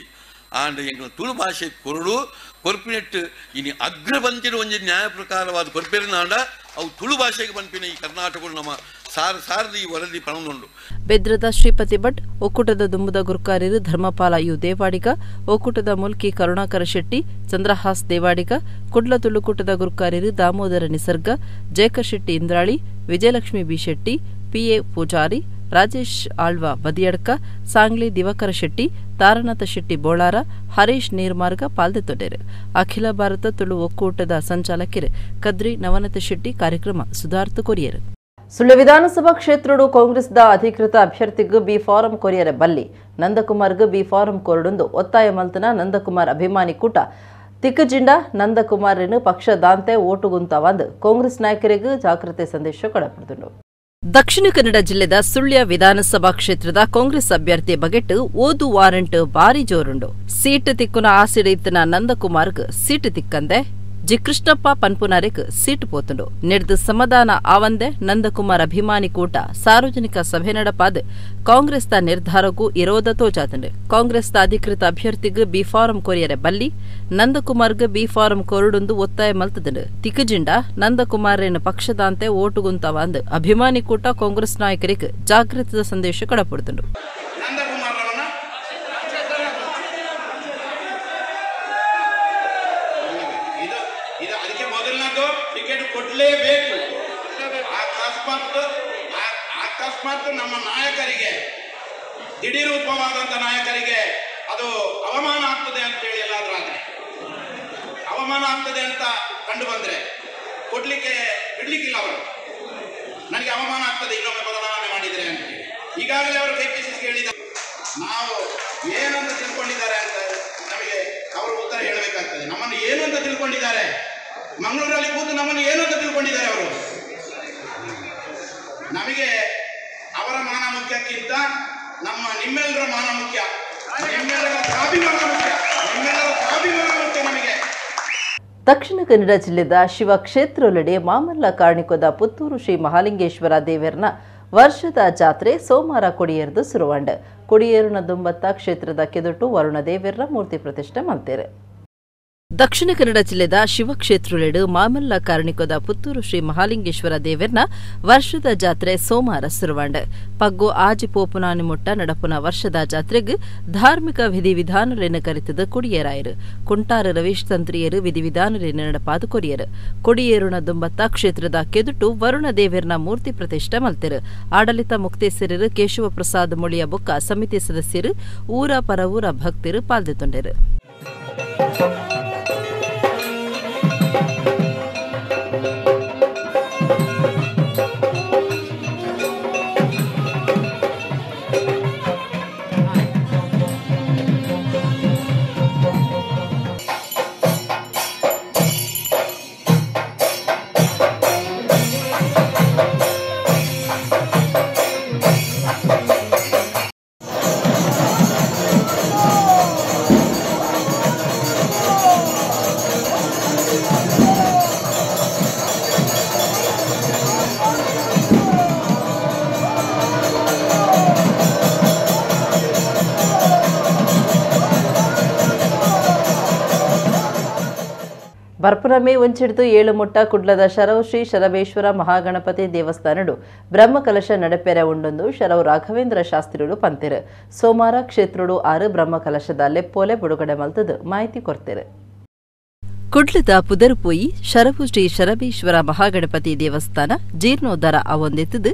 ಆಂಡ ಎಂಕಲ್ನ ತುಳು ಭಾಷೆ ಕೊರಡು ಕೊರ್ಪಿನೆಟ್ಟು ಇನಿ ಅಗ್ರ ಬಂತಿನ ಒಂಜಿ ನ್ಯಾಯ ಪ್ರಕಾರವಾದ ಕೊರ್ಪಿನಾಂಡ ಅವು ತುಳು ಭಾಷೆಗೆ ಬಂಪಿನ ಈ ಕರ್ನಾಟಕ ನಮ್ಮ ಸಾರ ಸಾರದ ಈ ವರದಿ ಪಣದುಂಡು. ಬೆದ್ರದ ಶ್ರೀಪತಿ ಭಟ್, ಒಕ್ಕೂಟದ ದುಂಬುದ ಗುರುಕಾರ್ಯರು ಧರ್ಮಪಾಲ you Devadiga, ಒಕ್ಕೂಟದ Mulki Karunakara Shetty, Chandrahas Devadiga, Kudla ತುಳುಕೂಟದ ಗುರುಕಾರ್ಯರು Damodara Nisarga, Jayakar Shetty Indrali, Vijayalakshmi B Shetty, PA Poojary, Rajesh Alva Badiyadka, Sangli Divakara Shetty, Taranath Shetty Bolar, Harish ನೀರ್ಮಾರ್ಗ ಪಾಲ್ದೆತ್ತೊಂಡೆರು. ಅಖಿಲ ಭಾರತ ತುಳು ಒಕ್ಕೂಟದ ಸಂಚಾಲಕರು ಕದ್ರಿ ನವನತ ಶೆಟ್ಟಿ ಕಾರ್ಯಕ್ರಮ ಸುಧಾರ್ತು ಕೊರಿಯರು. ಸುಳ್ಯ ವಿಧಾನಸಭಾ ಕ್ಷೇತ್ರಡು ಕಾಂಗ್ರೆಸ್ದ ಅಧಿಕೃತ ಅಭ್ಯರ್ಥಿಗೂ ಬಿ ಫಾರಂ ಕೊರಿಯರ ಬಲ್ಲಿ ನಂದಕುಮಾರ್ಗ್ ಬಿ ಫಾರಂ ಕೊರಡುಂದು ಒತ್ತಾಯ ಮಲ್ತನ ನಂದಕುಮಾರ್ ಅಭಿಮಾನಿ ಕೂಟ ತಿಕ್ಕಜಿಂಡ ನಂದಕುಮಾರನ್ನು ಪಕ್ಷದಾಂತೆ ಓಟುಗುಂತವಂದು ಕಾಂಗ್ರೆಸ್ ನಾಯಕರಿಗೂ ಜಾಗೃತಿ ಸಂದೇಶ ಕೊಡಪಡುದುಂಡು. ದಕ್ಷಿಣ ಕನ್ನಡ ಜಿಲ್ಲೆದ ಸುಳ್ಯ ವಿಧಾನಸಭಾ ಕ್ಷೇತ್ರದ ಕಾಂಗ್ರೆಸ್ ಅಭ್ಯರ್ಥಿ ಬಗೆಟ್ ಓದು ವಾರಂಟ್ ಬಾರಿ ಜೋರುಂಡು. ಸೀಟ್ ತಿಕ್ಕುನ ಆಸಿಡಿತ್ತನ ನಂದಕುಮಾರ್ಗ್ ಸೀಟ್ ತಿಕ್ಕಂದೆ ಜಿ ಕೃಷ್ಣಪ್ಪ ಪನ್ಪುನಾರಿಕ್ ಸೀಟು ಪೋತುಂಡು. ನೆಡ್ದು ಸಮಾಧಾನ ಆವಂದೆ ನಂದಕುಮಾರ್ ಅಭಿಮಾನಿ ಕೂಟ ಸಾರ್ವಜನಿಕ ಸಭೆ ನಡಪಾದ ಕಾಂಗ್ರೆಸ್ದ ನಿರ್ಧಾರಕ್ಕೂ ಇರೋದ ತೋಜಾತಂಡು. ಕಾಂಗ್ರೆಸ್ದ ಅಧಿಕೃತ ಅಭ್ಯರ್ಥಿಗ್ ಬಿ ಫಾರಂ ಕೊರಿಯರೆ ಬಲ್ಲಿ ನಂದಕುಮಾರ್ಗ್ ಬಿ ಫಾರಂ ಕೊರಡುಂದು ಒತ್ತಾಯ ಮಲ್ತದಂಡು. ತಿಕ್ಕಜಿಂಡ ನಂದಕುಮಾರೇನ ಪಕ್ಷದಾಂತೆ ಓಟುಗುಂತವಂದು ಅಭಿಮಾನಿ ಕೂಟ ಕಾಂಗ್ರೆಸ್ ನಾಯಕರಿಗೆ ಜಾಗೃತದ ಸಂದೇಶ ಕಡಪಡ್ತುಂಡು. ಕೊಡಲೇಬೇಕು. ಅಕಸ್ಮಾತ್ ನಮ್ಮ ನಾಯಕರಿಗೆ, ದಿಢೀರ್ ಉದ್ಭವವಾದಂಥ ನಾಯಕರಿಗೆ ಅದು ಅವಮಾನ ಆಗ್ತದೆ ಅಂತೇಳಿ ಎಲ್ಲಾದ್ರೂ ಆದ್ರೆ ಅವಮಾನ ಆಗ್ತದೆ ಅಂತ ಕಂಡು ಬಂದ್ರೆ ಕೊಡ್ಲಿಕ್ಕೆ ಬಿಡ್ಲಿಕ್ಕಿಲ್ಲ ಅವರು. ನನಗೆ ಅವಮಾನ ಆಗ್ತದೆ ಇನ್ನೊಮ್ಮೆ ಬದಲಾವಣೆ ಮಾಡಿದರೆ ಅಂತೇಳಿ ಈಗಾಗಲೇ ಅವರು ಕೆಪಿಸಿಸಿ ಹೇಳಿದ್ದಾರೆ. ನಾವು ಏನಂತ ತಿಳ್ಕೊಂಡಿದ್ದಾರೆ ಅಂತ ನಮಗೆ ಅವರು ಉತ್ತರ ಹೇಳಬೇಕಾಗ್ತದೆ. ನಮ್ಮನ್ನು ಏನು ಅಂತ ತಿಳ್ಕೊಂಡಿದ್ದಾರೆ? ಮಂಗಳೂರಲ್ಲಿ ಕೂತು ನಮ್ಮನ್ನು ಏನು ಅಂತ ತಿಳ್ಕೊಂಡಿದ್ದಾರೆ ಅವರು? ನಮಗೆ ಅವರ ಮಾನ ಮುಖ್ಯಕ್ಕಿಂತ ನಮ್ಮ ನಿಮ್ಮೆಲ್ಲರ ಮಾನ ಮುಖ್ಯ, ನಿಮ್ಮೆಲ್ಲರ ಸ್ವಾಭಿಮಾನ ಮುಖ್ಯ, ನಿಮ್ಮೆಲ್ಲರ ಸ್ವಾಭಿಮಾನ ಮುಖ್ಯ ನಮಗೆ. ದಕ್ಷಿಣ ಕನ್ನಡ ಜಿಲ್ಲೆದ ಶಿವಕ್ಷೇತ್ರೊಲೆಡೆ ಮಾಮಲ್ಲ ಕಾರ್ಣಿಕೋದ ಪುತ್ತೂರು ಶ್ರೀ ಮಹಾಲಿಂಗೇಶ್ವರ ದೇವರನ ವರ್ಷದ ಜಾತ್ರೆ ಸೋಮವಾರ ಕೊಡಿಯೇರ್ದು ಸುರುವಂಡ. ಕೊಡಿಯೇರುನ ದುಂಬತ್ತ ಕ್ಷೇತ್ರದ ಕೆದುಟು ವರುಣ ದೇವರ ಮೂರ್ತಿ ಪ್ರತಿಷ್ಠೆ ಮಲ್ತೇರು. ದಕ್ಷಿಣ ಕನ್ನಡ ಜಿಲ್ಲೆದ ಶಿವಕ್ಷೇತ್ರಲೆಡು ಮಾಮಲ್ಲ ಕಾರ್ಣಿಕೋದ ಪುತ್ತೂರು ಶ್ರೀ ಮಹಾಲಿಂಗೇಶ್ವರ ದೇವರ್ನ ವರ್ಷದ ಜಾತ್ರೆ ಸೋಮವಾರ ಸುರುವಂಡ. ಪಗ್ಗು ಆಜಿ ಪೋಪುನಾನಿ ಮುಟ್ಟ ನಡಪುನ ವರ್ಷದ ಜಾತ್ರೆಗೆ ಧಾರ್ಮಿಕ ವಿಧಿವಿಧಾನಲೆನ್ನು ಕರಿತದ ಕೊಡಿಯೇರಾಯರು. ಕುಂಟಾರ ರವೀಶ್ ತಂತ್ರಿಯರು ವಿಧಿವಿಧಾನಲೆನ್ನು ನಡಪಾದು ಕೊರಿಯರು. ಕೊಡಿಯೇರುಣ ದುಂಬತ್ತ ಕ್ಷೇತ್ರದ ಕೆದುಟು ವರುಣ ದೇವರ್ನ ಮೂರ್ತಿ ಪ್ರತಿಷ್ಠೆ ಮಲ್ತೆರು. ಆಡಳಿತ ಮುಕ್ತೇಸರರು ಕೇಶವ ಪ್ರಸಾದ್ ಮೊಳಿಯ ಬೊಕ್ಕ ಸಮಿತಿ ಸದಸ್ಯರು ಊರ ಪರವೂರ ಭಕ್ತರು ಪಾಲ್ದೆತ್ತೊಂಡರು. ಬರ್ಪುರಮೆ ಒಂಚಿಡಿದು ಏಳು ಮುಟ್ಟ ಕುಡ್ಲದ ಶರವ್ ಶ್ರೀ ಶರಬೇಶ್ವರ ಮಹಾಗಣಪತಿ ದೇವಸ್ಥಾನಡು ಬ್ರಹ್ಮಕಲಶ ನಡಪೆರೆ ಉಂಡೊಂದು ಶರವ್ ರಾಘವೇಂದ್ರ ಶಾಸ್ತ್ರಿಗಳು ಪಂತೆರು. ಸೋಮಾರ ಕ್ಷೇತ್ರಡು 6 ಬ್ರಹ್ಮಕಲಶದ ಲೆಪ್ಪೋಲೆ ಬಿಡುಗಡೆ ಮಲ್ತದು ಮಾಹಿತಿ ಕೊಡ್ತೇರೆ. ಕುಡ್ಲದ ಪುದರುಪೋಯಿ ಶರವು ಶ್ರೀ ಶರಬೇಶ್ವರ ಮಹಾಗಣಪತಿ ದೇವಸ್ಥಾನ ಜೀರ್ಣೋದ್ಧಾರ ಅವೊಂದೆತ್ತದು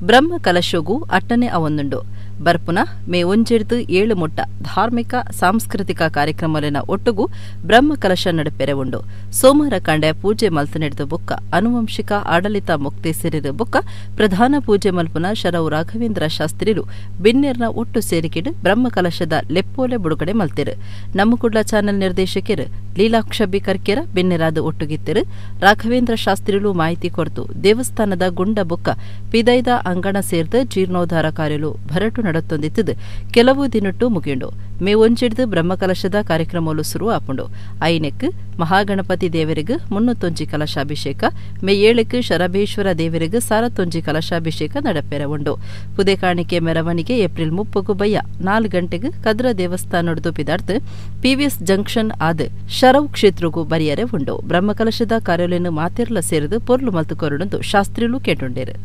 ಬ್ರಹ್ಮಕಲಶಗೂ ಅಟ್ಟನೆ ಅವೊಂದುಂಡು. ಬರ್ಪುನ ಮೇ 1 7 ಮುಟ್ಟ ಧಾರ್ಮಿಕ ಸಾಂಸ್ಕೃತಿಕ ಕಾರ್ಯಕ್ರಮಲಿನ ಒಟ್ಟುಗೂ ಬ್ರಹ್ಮಕಲಶ ನಡಪೆರೆ ಉಂಡು. ಸೋಮವಾರ ಕಂಡೆ ಪೂಜೆ ಮಲ್ತು ನಡೆದ ಬೊಕ್ಕ ಅನುವಂಶಿಕ ಆಡಳಿತ ಮುಕ್ತೇಸರಿರ ಬೊಕ್ಕ ಪ್ರಧಾನ ಪೂಜೆ ಮಲ್ಪುನ ಶರವು ರಾಘವೇಂದ್ರ ಶಾಸ್ತ್ರಿರು ಬಿನ್ನೆರ್ನ ಒಟ್ಟು ಸೇರಿಕೆಡು ಬ್ರಹ್ಮಕಲಶದ ಲೆಪ್ಪೋಲೆ ಬಿಡುಗಡೆ ಮಲ್ತಿರು. ನಮ್ಮ ಕುಡ್ಲ ಚಾನೆಲ್ ನಿರ್ದೇಶಕರು ಲೀಲಾಕ್ಷ ಬಿ ಕರ್ಕೆರ ಬಿನ್ನೆರಾದ ಒಟ್ಟುಗಿತ್ತಿರು. ರಾಘವೇಂದ್ರ ಶಾಸ್ತ್ರಿಲು ಮಾಹಿತಿ ಕೊರತು ದೇವಸ್ಥಾನದ ಗುಂಡ ಬೊಕ್ಕ ಪಿದೈದ ಅಂಗಣ ಸೇರ್ದ ಜೀರ್ಣೋದ್ಧಾರ ಕಾರ್ಯಲು ಭರಟು ನಡತ್ತೊಂದಿತ್ತದು ಕೆಲವು ದಿನಟ್ಟು ಮುಗಿಯುಂಡು. ಮೇ 1 ಬ್ರಹ್ಮಕಲಶದ ಕಾರ್ಯಕ್ರಮಲು ಶುರು ಆಪುಂಡು. ಐನೆಕ್ ಮಹಾಗಣಪತಿ ದೇವರಿಗೆ 301 ಕಲಶಾಭಿಷೇಕ, ಮೇ 7 ಶರಬೇಶ್ವರ ದೇವರಿಗೆ 101 ಕಲಶಾಭಿಷೇಕ ನಡಪೆರೆ ಉಂಡು. ಪುದೆ ಕಾಣಿಕೆ ಮೆರವಣಿಗೆ ಏಪ್ರಿಲ್ 30 ಬಯ್ಯ 4 ಗಂಟೆಗೆ ಕದ್ರ ದೇವಸ್ಥಾನೊಡ್ದು ಪಿದಾರ್ತು ಪಿವಿಎಸ್ ಜಂಕ್ಷನ್ ಆದ ಶರವ್ ಕ್ಷೇತ್ರಗೂ ಬರಿಯರೆ ಉಂಡು. ಬ್ರಹ್ಮಕಲಶದ ಕಾರ್ಯಾಲಯನ್ನು ಮಾತೆರ್ಲ ಸೇರಿದು ಪೊರ್ಲು ಮಲ್ತು ಕೊರಡುಂದು ಶಾಸ್ತ್ರಿಲು ಕೇಟುಂಡೇರು.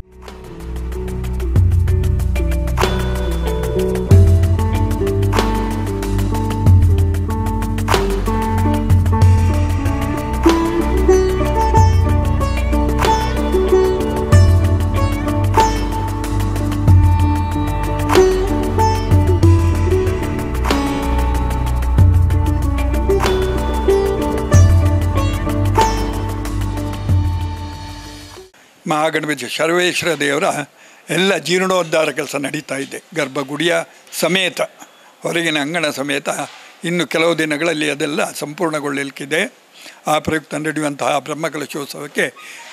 ಮಹಾಗಣಪತಿ ಶರ್ವೇಶ್ವರ ದೇವರ ಎಲ್ಲ ಜೀರ್ಣೋದ್ಧಾರ ಕೆಲಸ ನಡೀತಾ ಇದೆ. ಗರ್ಭಗುಡಿಯ ಸಮೇತ, ಹೊರಗಿನ ಅಂಗಣ ಸಮೇತ ಇನ್ನು ಕೆಲವು ದಿನಗಳಲ್ಲಿ ಅದೆಲ್ಲ ಸಂಪೂರ್ಣಗೊಳ್ಳಲಿಕ್ಕಿದೆ. ಆ ಪ್ರಯುಕ್ತ ನಡೆಯುವಂತಹ ಬ್ರಹ್ಮಕಲಶೋತ್ಸವಕ್ಕೆ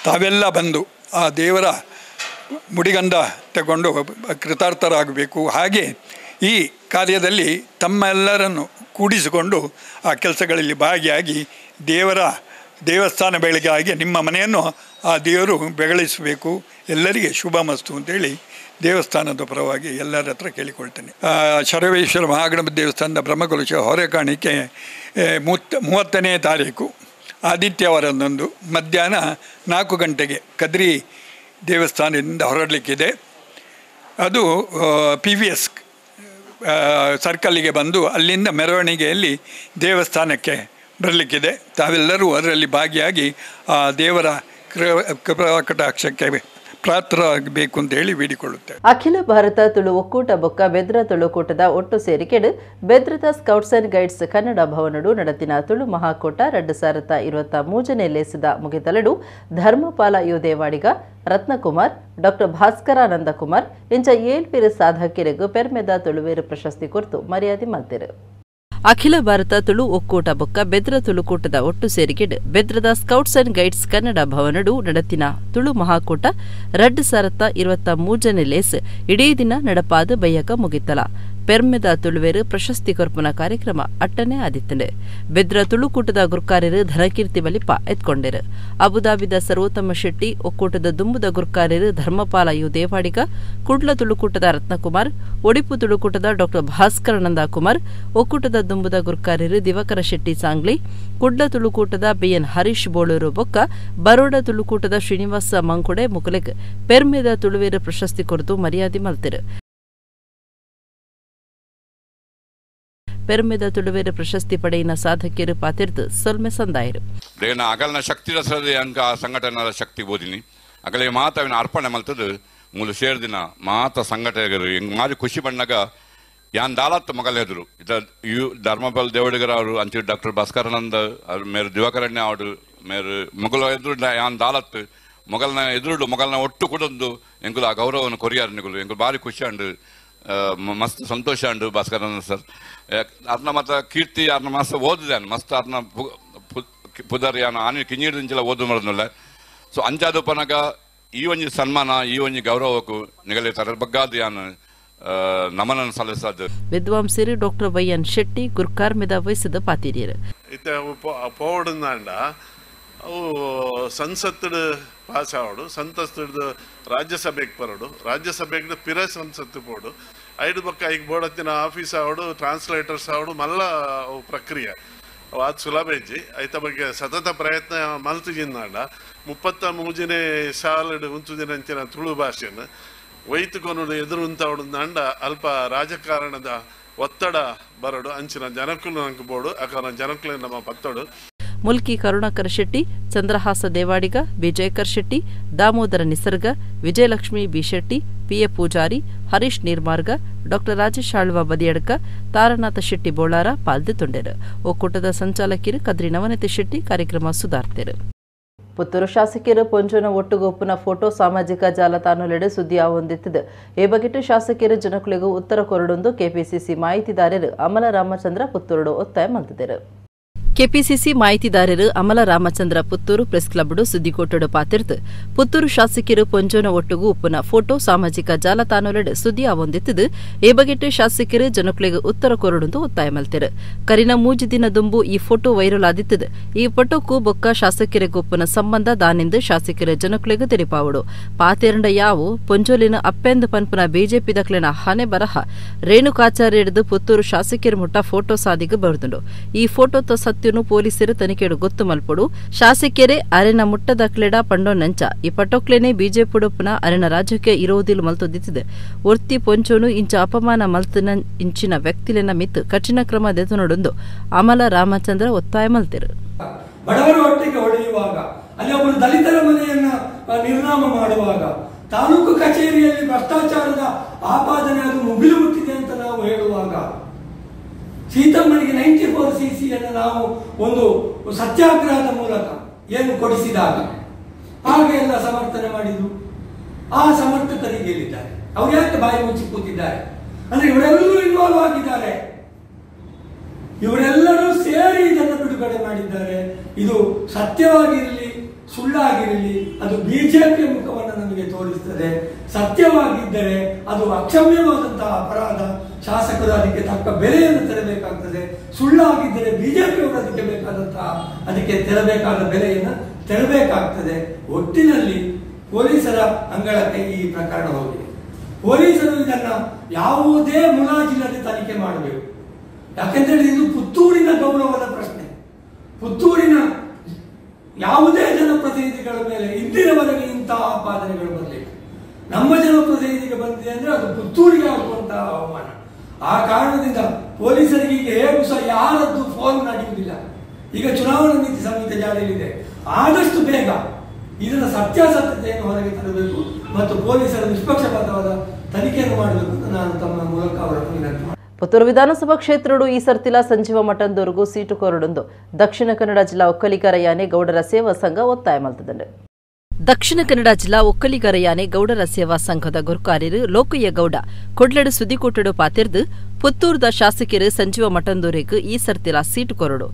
ತಾವೆಲ್ಲ ಬಂದು ಆ ದೇವರ ಮುಡಿಗಂಧ ತಗೊಂಡು ಕೃತಾರ್ಥರಾಗಬೇಕು. ಹಾಗೆ ಈ ಕಾರ್ಯದಲ್ಲಿ ತಮ್ಮೆಲ್ಲರನ್ನು ಕೂಡಿಸಿಕೊಂಡು ಆ ಕೆಲಸಗಳಲ್ಲಿ ಭಾಗಿಯಾಗಿ ದೇವರ ದೇವಸ್ಥಾನ ಬೆಳಗಾಗಿ ನಿಮ್ಮ ಮನೆಯನ್ನು ಆ ದೇವರು ಬೆಗಳಿಸಬೇಕು. ಎಲ್ಲರಿಗೆ ಶುಭ ಮಸ್ತು ಅಂತೇಳಿ ದೇವಸ್ಥಾನದ ಪರವಾಗಿ ಎಲ್ಲರ ಹತ್ರ ಕೇಳಿಕೊಳ್ತೇನೆ. ಶರವೇಶ್ವರ ಮಹಾಗಣಪತಿ ದೇವಸ್ಥಾನದ ಬ್ರಹ್ಮಕಲಶ ಹೊರೆ ಕಾಣಿಕೆ 30ನೇ ತಾರೀಕು ಆದಿತ್ಯವಾರದಂದು ಮಧ್ಯಾಹ್ನ 4 ಗಂಟೆಗೆ ಕದ್ರಿ ದೇವಸ್ಥಾನದಿಂದ ಹೊರಡಲಿಕ್ಕಿದೆ. ಅದು PVS ಸರ್ಕಲ್ಲಿಗೆ ಬಂದು ಅಲ್ಲಿಂದ ಮೆರವಣಿಗೆಯಲ್ಲಿ ದೇವಸ್ಥಾನಕ್ಕೆ ಬರಲಿಕ್ಕಿದೆ. ತಾವೆಲ್ಲರೂ ಅದರಲ್ಲಿ ಭಾಗಿಯಾಗಿ ಆ ದೇವರ ಕೃಪಾಕಟಾಕ್ಷಕ್ಕೆ ಪಾತ್ರರಾಗಬೇಕು ಅಂತ ಹೇಳಿ ಬೇಡಿಕೊಳ್ಳುತ್ತೇವೆ. ಅಖಿಲ ಭಾರತ ತುಳು ಒಕ್ಕೂಟ ಬೊಕ್ಕ ಬೆದ್ರ ತುಳುಕೂಟದ ಒಟ್ಟು ಸೇರಿಕೆಡು ಬೆದ್ರದ ಸ್ಕೌಟ್ಸ್ ಅಂಡ್ ಗೈಡ್ಸ್ ಕನ್ನಡ ಭವನಡು ನಡತಿನ ತುಳು ಮಹಾಕೂಟ 2023 ಲೇಸಿದ ಮುಗಿತಲಡು ಧರ್ಮಪಾಲ ಯೋದೇವಾಡಿಗ, ರತ್ನಕುಮಾರ್, ಡಾಕ್ಟರ್ ಭಾಸ್ಕರಾನಂದಕುಮಾರ್ ಇಂಚ ಏಳ್ಪೇರು ಸಾಧಕರಿಗೂ ಪೆರ್ಮೆದ ತುಳುವೇರು ಪ್ರಶಸ್ತಿ ಕೊರ್ತು ಮರ್ಯಾದೆ ಮಲ್ತೆರು. ಅಖಿಲ ಭಾರತ ತುಳು ಒಕ್ಕೂಟ ಬೊಕ್ಕ ಬೆದ್ರ ತುಳುಕೂಟದ ಒಟ್ಟು ಸೇರಿಕೆಡ್ ಬೆದ್ರದ ಸ್ಕೌಟ್ಸ್ ಅಂಡ್ ಗೈಡ್ಸ್ ಕನ್ನಡ ಭವನಡು ನಡತಿನ ತುಳು ಮಹಾಕೂಟ 2023 ಲೇಸ್ ಇಡೀ ದಿನ ನಡಪಾದ ಬಯ್ಯಕ ಮುಗಿತಲ. ಪೆರ್ಮೆದ ತುಳುವೇರು ಪ್ರಶಸ್ತಿ ಕೊರ್ಪುನ ಕಾರ್ಯಕ್ರಮ ಅಟ್ಟನೆ ಆದಿತ್ತಂಡೆ. ಬೆದ್ರ ತುಳುಕೂಟದ ಗುರ್ಕಾರ್ಯರು ಧನಕೀರ್ತಿ ಬಲಿಪ ಎತ್ಕೊಂಡೆರು. ಅಬುದಾಬಿದ ಸರ್ವೋತ್ತಮ ಶೆಟ್ಟಿ, ಒಕ್ಕೂಟದ ದುಂಬುದ ಗುರ್ಕಾರ್ಯರು Dharmapala you Devadiga, Kudla ತುಳುಕೂಟದ Ratnakumar, Odipu ತುಳುಕೂಟದ doctor Bhaskarananda Kumar, ಒಕ್ಕೂಟದ ದುಂಬುದ ಗುರ್ಕಾರ್ಯರು ದಿವಾಕರ ಶೆಟ್ಟಿ ಸಾಂಗ್ಲಿ, ಕುಡ್ಲ ತುಳುಕೂಟದ ಬಿಎನ್ ಹರೀಶ್ ಬೋಳೂರು ಬೊಕ್ಕ ಬರೋಡ ತುಳುಕೂಟದ ಶ್ರೀನಿವಾಸ ಮಂಕುಡೆ ಮುಕುಲೆಗ್ ಪೆರ್ಮೆದ ತುಳುವೇರು ಪ್ರಶಸ್ತಿ ಕೊರತು ಮರ್ಯಾದೆ ಮಲ್ತೆರು. ಪೆರ್ಮೆದ ತುಳುವೇರು ಪ್ರಶಸ್ತಿ ಪಡೆಯಿನ ಸಾಧಕಿಯರು ಪಾತಿರ್ದು ಸೊಲ್ಮೆ ಸಂದಾಯರು. ಅಗಲ್ನ ಶಕ್ತಿ ರಸದ ಅಂಕ ಸಂಘಟನೆಯ ಶಕ್ತಿ ಬೋದಿನಿ ಅಗಲೇ ಮಾತವಿನ ಅರ್ಪಣೆ ಮಲ್ತದು ಮೂಲ ಸೇರ್ದಿನ ಮಾತ ಸಂಘಟಕರು ಹಿಂಗೆ ಮಾರಿ ಖುಷಿ ಬಣ್ಣಗ ಯಾನ್ ದಾಲತ್ ಮಗಲ ಎದುರು ಇತ you Dharmapala ದೇವಡಿಗರ ಅವರು ಅಂಚು ಡಾಕ್ಟರ್ ಭಾಸ್ಕರಾನಂದ ಅವ್ರು ಮೇರು ದಿವಾಕರಣ್ಯ ಅವರು ಮೇರು ಮೊಗಲ ಎದುರು ಯಾನ್ ದಾಲತ್ ಮೊಗಲ್ನ ಎದುರುಡು ಮೊಗಲ್ನ ಒಟ್ಟು ಕೊಡೊಂದು ಎಂಕುಲು ಆ ಗೌರವವನ್ನು ಕೊರಿಯಾರು ನಿಗುಲು ಎಂಕುಲು ಭಾರಿ ಖುಷಿ ಅಂಡು ಮಸ್ತ್ ಸಂತೋಷ ಅಂಡು ಭಾಸ್ಕರಾನಂದ ಸರ್. ಅರ್ನ ಮತ ಕೀರ್ತಿ ಅರ್ನ ಮಸ್ತ್ ಓದಿದಾನೆ ಮಸ್ತ್ ಅರ್ನ ಪುದರ್ ಯಾನ ಆನೆ ಕಿಂಜಿಡ್ದಿಂಚಲ ಓದು ಮರದಲ್ಲ. ಸೊ ಅಂಚಾದ ಪನಗ ಈ ಒಂಜಿ ಸನ್ಮಾನ ಈ ಒಂಜಿ ಗೌರವಕ್ಕೂ ನಿಗಲಿ ತರ ಬಗ್ಗಾದ ಯಾನ ನಮನ ಸಲ್ಲಿಸದು. ವಿದ್ವಾಂಸರು ಡಾಕ್ಟರ್ ವೈಎನ್ ಶೆಟ್ಟಿ ಗುರ್ಕಾರ್ಮೆದ ವಹಿಸಿದ ಪಾತಿರಿಯರು. ಇತ್ತೆ ಪೋವಡುಂದಾಂಡ ಅವು ಸಂಸತ್ತು ಪಾಸ್ ಆವಡು, ಸಂಸತ್ತು ರಾಜ್ಯಸಭೆಗೆ ಬರೋಡು, ರಾಜ್ಯಸಭೆಗೆ ಪಿರ ಸಂಸತ್ತು ಪೋಡು, ಐದು ಪಕ್ಕ ಈಗ ಬೋಡತ್ತಿನ ಆಫೀಸ್ ಆವಡು, ಟ್ರಾನ್ಸ್ಲೇಟರ್ಸ್ ಆವಡು, ಮಲ್ಲ ಅವು ಪ್ರಕ್ರಿಯೆ ಅವು ಅದು ಸುಲಭ ಇಜ್ಜಿ. ಐತ ಬಗ್ಗೆ ಸತತ ಪ್ರಯತ್ನ ಮಲ್ತಿಜಿಂದಾಂಡ 33ನೇ ಸಾಲಡು ಉಂತುದಿನಂಚಿನ ತುಳು ಭಾಷೆಯನ್ನು ವೈತುಕೊನುಡು ಎದುರು ಉಂತಾವಡುಂದಾಂಡ ಅಲ್ಪ ರಾಜಕಾರಣದ ಒತ್ತಡ ಬರಡು, ಅಂಚಿನ ಜನಕ್ಕೂ ನಂಗೆ ಬೋಡು, ಆ ಕಾರಣ ಜನಕ್ಕೂ ನಮ್ಮ ಪತ್ತಡು. Mulki Karunakara Shetty, Chandrahasa Devadiga, Vijaykar Shetty, Damodara Nisarga, Vijayalakshmi B Shetty, PA Poojary, Harish Neermarga, doctor Rajesh Alva Badiyadka, Taranatha Shetty Bolara ಪಾಲ್ದೆ. ಒಕ್ಕೂಟದ ಸಂಚಾಲಕಿಯರು ಕದ್ರಿ ನವನೀತ ಶೆಟ್ಟಿ ಕಾರ್ಯಕ್ರಮ ಸುಧಾರ್ತೆರು. ಪುತ್ತೂರು ಶಾಸಕಿಯರು ಪೊಂಜೋನ ಒಟ್ಟುಗೊಪ್ಪುನ ಫೋಟೋ ಸಾಮಾಜಿಕ ಜಾಲತಾಣಲೆಡೆ ಸುದ್ದಿ ಆವೊಂದಿತ್ತಿದೆ. ಈ ಬಗೆಟ್ ಶಾಸಕಿಯರು ಜನಕುಲೆಗೂ ಉತ್ತರ ಕೊರಡೊಂದು ಕೆಪಿಸಿಸಿ ಮಾಹಿತಿದಾರರು ಅಮಲ ರಾಮಚಂದ್ರ ಪುತ್ತೂರುಡು ಒತ್ತಾಯ ಮಲ್ತಿದ್ದರು. ಕೆಪಿಸಿಸಿ ಮಾಹಿತಿದಾರರು ಅಮಲ ರಾಮಚಂದ್ರ ಪುತ್ತೂರು ಪ್ರೆಸ್ ಕ್ಲಬ್ಡು ಸುದ್ದಿಗೋಟಡು ಪಾತಿರ್ತು ಪುತ್ತೂರು ಶಾಸಕಿಯರು ಪೊಂಜೋನ ಒಟ್ಟುಗು ಉಪ್ಪುನ ಫೋಟೋ ಸಾಮಾಜಿಕ ಜಾಲತಾಣಲೆಡೆ ಸುದ್ದಿ ಆವೊಂದಿತ್ತಿದ್ದು. ಈ ಬಗೆಟ್ ಶಾಸಕಿಯರು ಜನಕುಲೆಗ್ ಉತ್ತರ ಕೊರಡೊಂದು ಒತ್ತಾಯ ಮಲ್ತೆರು. ಕರಿನ 3 ದಿನ ದುಂಬು ಈ ಫೋಟೋ ವೈರಲ್ ಆದಿತ್ತದು. ಈ ಫೋಟೋಕು ಬೊಕ್ಕ ಶಾಸಕಿಯರಿಗೆ ಉಪ್ಪುನ ಸಂಬಂಧ ದಾನಿಂದ ಶಾಸಕಿಯರ ಜನಕುಲೆಗ್ ತೆರಿಪಾವಡು. ಪಾತೆರಂಡ ಯಾವು ಪೊಂಜೋಲಿನ ಅಪ್ಪೆಂದು ಪನ್ಪುನ ಬಿಜೆಪಿ ದಕ್ಲೆನ ಹನೆ ಬರಹ ರೇಣುಕಾಚಾರ್ಯ ಹಿಡಿದು ಪುತ್ತೂರು ಶಾಸಕಿಯರ ಮುಟ್ಟ ಫೋಟೋ ಸಾದಿಗೆ ಬರುದುಂಡು. ಈ ಫೋಟೋತ ಸತ್ಯ ಪೊಲೀಸರು ತನಿಖೆಡು ಗೊತ್ತು ಮಲ್ಪೊಡು. ಶಾಸಕಿಯರೇ ಅರೆನ ಮುಟ್ಟದಕ್ಲೆಡ ಪಂಡೋನಂಚ ಈ ಪಟೋಕ್ಲೆನೆ ಬಿಜೆಪಿ ಅರೆನ ರಾಜ್ಯಕ್ಕೆ ಇರೋದಿಲ್ ಮಲ್ತೊದಿತ್ತಿದೆ. ಒರ್ತಿ ಪೊಂಚೋನು ಇಂಚ ಅಪಮಾನ ಮಲ್ತನ ಇಂಚಿನ ವ್ಯಕ್ತಿಲೆನ ಮಿತ್ತು ಕಠಿಣ ಕ್ರಮ ದೆತೊನೊಡೊಂದು ಅಮಲ ರಾಮಚಂದ್ರ ಒತ್ತಾಯ ಮಲ್ತೆರು. ಬಡವರ ಹೊಟ್ಟೆಗೆ ಹೊಡೆಯುವಾಗ, ಅಲ್ಲಿ ಒಬ್ಬರು ದಲಿತರ ಮನೆಯನ್ನ ನಿರ್ನಾಮ ಮಾಡುವಾಗ, ತಾಲೂಕು ಕಚೇರಿಯಲ್ಲಿ ಭ್ರಷ್ಟಾಚಾರದ ಆಪಾದನೆ ಅದು ಮುಗಿಲು ಮುಟ್ಟಿದೆ ಅಂತ ನಾವು ಹೇಳುವಾಗ, ಸೀತಮ್ಮನಿಗೆ 94 CC ನಾವು ಒಂದು ಸತ್ಯಾಗ್ರಹದ ಮೂಲಕ ಏನು ಕೊಡಿಸಿದಾಗ ಹಾಗೆ ಎಲ್ಲ ಸಮರ್ಥನೆ ಮಾಡಿದ್ರು. ಆ ಸಮರ್ಥಕರಿಗೆ ಹೇಳಿದ್ದಾರೆ. ಅವ್ರು ಯಾಕೆ ಬಾಯಿ ಮುಚ್ಚಿ ಕೂತಿದ್ದಾರೆ ಅಂದ್ರೆ ಇವರೆಲ್ಲರೂ ಇನ್ವಾಲ್ವ್ ಆಗಿದ್ದಾರೆ, ಇವರೆಲ್ಲರೂ ಸೇರಿ ಇದನ್ನು ಬಿಡುಗಡೆ ಮಾಡಿದ್ದಾರೆ. ಇದು ಸತ್ಯವಾಗಿರಲಿ ಸುಳ್ಳಾಗಿರಲಿ ಅದು ಬಿಜೆಪಿಯ ಮುಖವನ್ನು ನಮಗೆ ತೋರಿಸ್ತದೆ. ಸತ್ಯವಾಗಿದ್ದರೆ ಅದು ಅಕ್ಷಮ್ಯವಾದಂತಹ ಅಪರಾಧ, ಶಾಸಕರು ಅದಕ್ಕೆ ತಕ್ಕ ಬೆಲೆಯನ್ನು ತೆರಬೇಕಾಗ್ತದೆ. ಸುಳ್ಳಾಗಿದ್ದರೆ ಬಿಜೆಪಿಯವರು ಅದಕ್ಕೆ ಬೇಕಾದಂತಹ ಅದಕ್ಕೆ ತೆರಬೇಕಾದ ಬೆಲೆಯನ್ನು ತೆರಬೇಕಾಗ್ತದೆ. ಒಟ್ಟಿನಲ್ಲಿ ಪೊಲೀಸರ ಅಂಗಳಕ್ಕೆ ಈ ಪ್ರಕರಣ ಹೋಗಿದೆ. ಪೊಲೀಸರು ಇದನ್ನ ಯಾವುದೇ ಮುಲಾಜಿಲ್ಲದೆ ತನಿಖೆ ಮಾಡಬೇಕು. ಯಾಕೆಂದರೆ ಇದು ಪುತ್ತೂರಿನ ಗೌರವದ ಪ್ರಶ್ನೆ. ಪುತ್ತೂರಿನ ಯಾವುದೇ ಜನಪ್ರತಿನಿಧಿಗಳ ಮೇಲೆ ಇಂದಿನವರೆಗೆ ಇಂತಹ ಆಪಾದನೆಗಳು ಬರಲಿಲ್ಲ. ನಮ್ಮ ಜನಪ್ರತಿನಿಧಿಗೆ ಬಂದಿದೆ ಅಂದ್ರೆ ಅದು ಪುತ್ತೂರಿಗೆ ಆಗುವಂತಹ ಅವಮಾನ. ಆ ಕಾರಣದಿಂದ ಪೊಲೀಸರಿಗೆ ಈಗ ಹೇಗೂ ಸಹ ಯಾರದ್ದು ಫೋನ್ ನಡೆಯುವುದಿಲ್ಲ. ಈಗ ಚುನಾವಣಾ ನೀತಿ ಸಂಹಿತೆ ಜಾರಿಯಲ್ಲಿದೆ. ಆದಷ್ಟು ಬೇಗ ಇದರ ಸತ್ಯಾಸತ್ಯತೆಯನ್ನು ಹೊರಗೆ ತರಬೇಕು ಮತ್ತು ಪೊಲೀಸರ ನಿಷ್ಪಕ್ಷಪಾತವಾದ ತನಿಖೆಯನ್ನು ಮಾಡಬೇಕು ಅಂತ ನಾನು ತಮ್ಮ ಮೂಲಕ ಅವರನ್ನು ವಿನಂತಿ ಮಾಡ್ತೇನೆ. ಪುತ್ತೂರು ವಿಧಾನಸಭಾ ಕ್ಷೇತ್ರಡು ಈ ಸರ್ತಿಲ ಸಂಜೀವ ಮಠಂದವರೆಗೂ ಸೀಟು ಕೋರಡೊಂದು ದಕ್ಷಿಣ ಕನ್ನಡ ಜಿಲ್ಲಾ ಒಕ್ಕಲಿಗರ ಯಾನೆ ಗೌಡರ ಸೇವಾ ಸಂಘ ಒತ್ತಾಯ ಮಲ್ತದಂಡು. ದಕ್ಷಿಣ ಕನ್ನಡ ಜಿಲ್ಲಾ ಒಕ್ಕಲಿಗರ ಯಾನೆ ಗೌಡರ ಸೇವಾ ಸಂಘದ ಗುರ್ಕಾರ್ಯರು ಲೋಕಯ್ಯ ಗೌಡ ಕೊಡ್ಲಡು ಸುದ್ದಿಕೂಟಡು ಪಾತಿರ್ದು ಪುತ್ತೂರ್ದ ಶಾಸಕರು ಸಂಜೀವ ಮಠಂದೂರಿಗೆ ಈ ಸರ್ತಿಲ ಸೀಟು ಕೊರಡು.